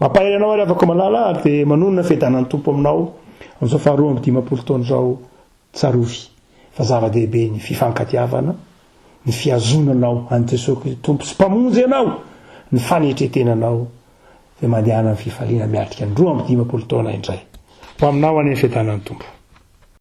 Mampahery anao ary havako malala ary dia manonona fiadanan'ny Tompo aminao amin'izao faha 52 taona izao. Tsarovy fa zava-dehibe ny fifankatiavana, ny fihazonanao an'i Jesoa Kristy Tompo sy Mpamonjy anao, ny fanetretenanao, dia mandehana amin'ny fifaliana miatrika ny 52 taona indray. Ho aminao anie ny fiadanan'ny Tompo.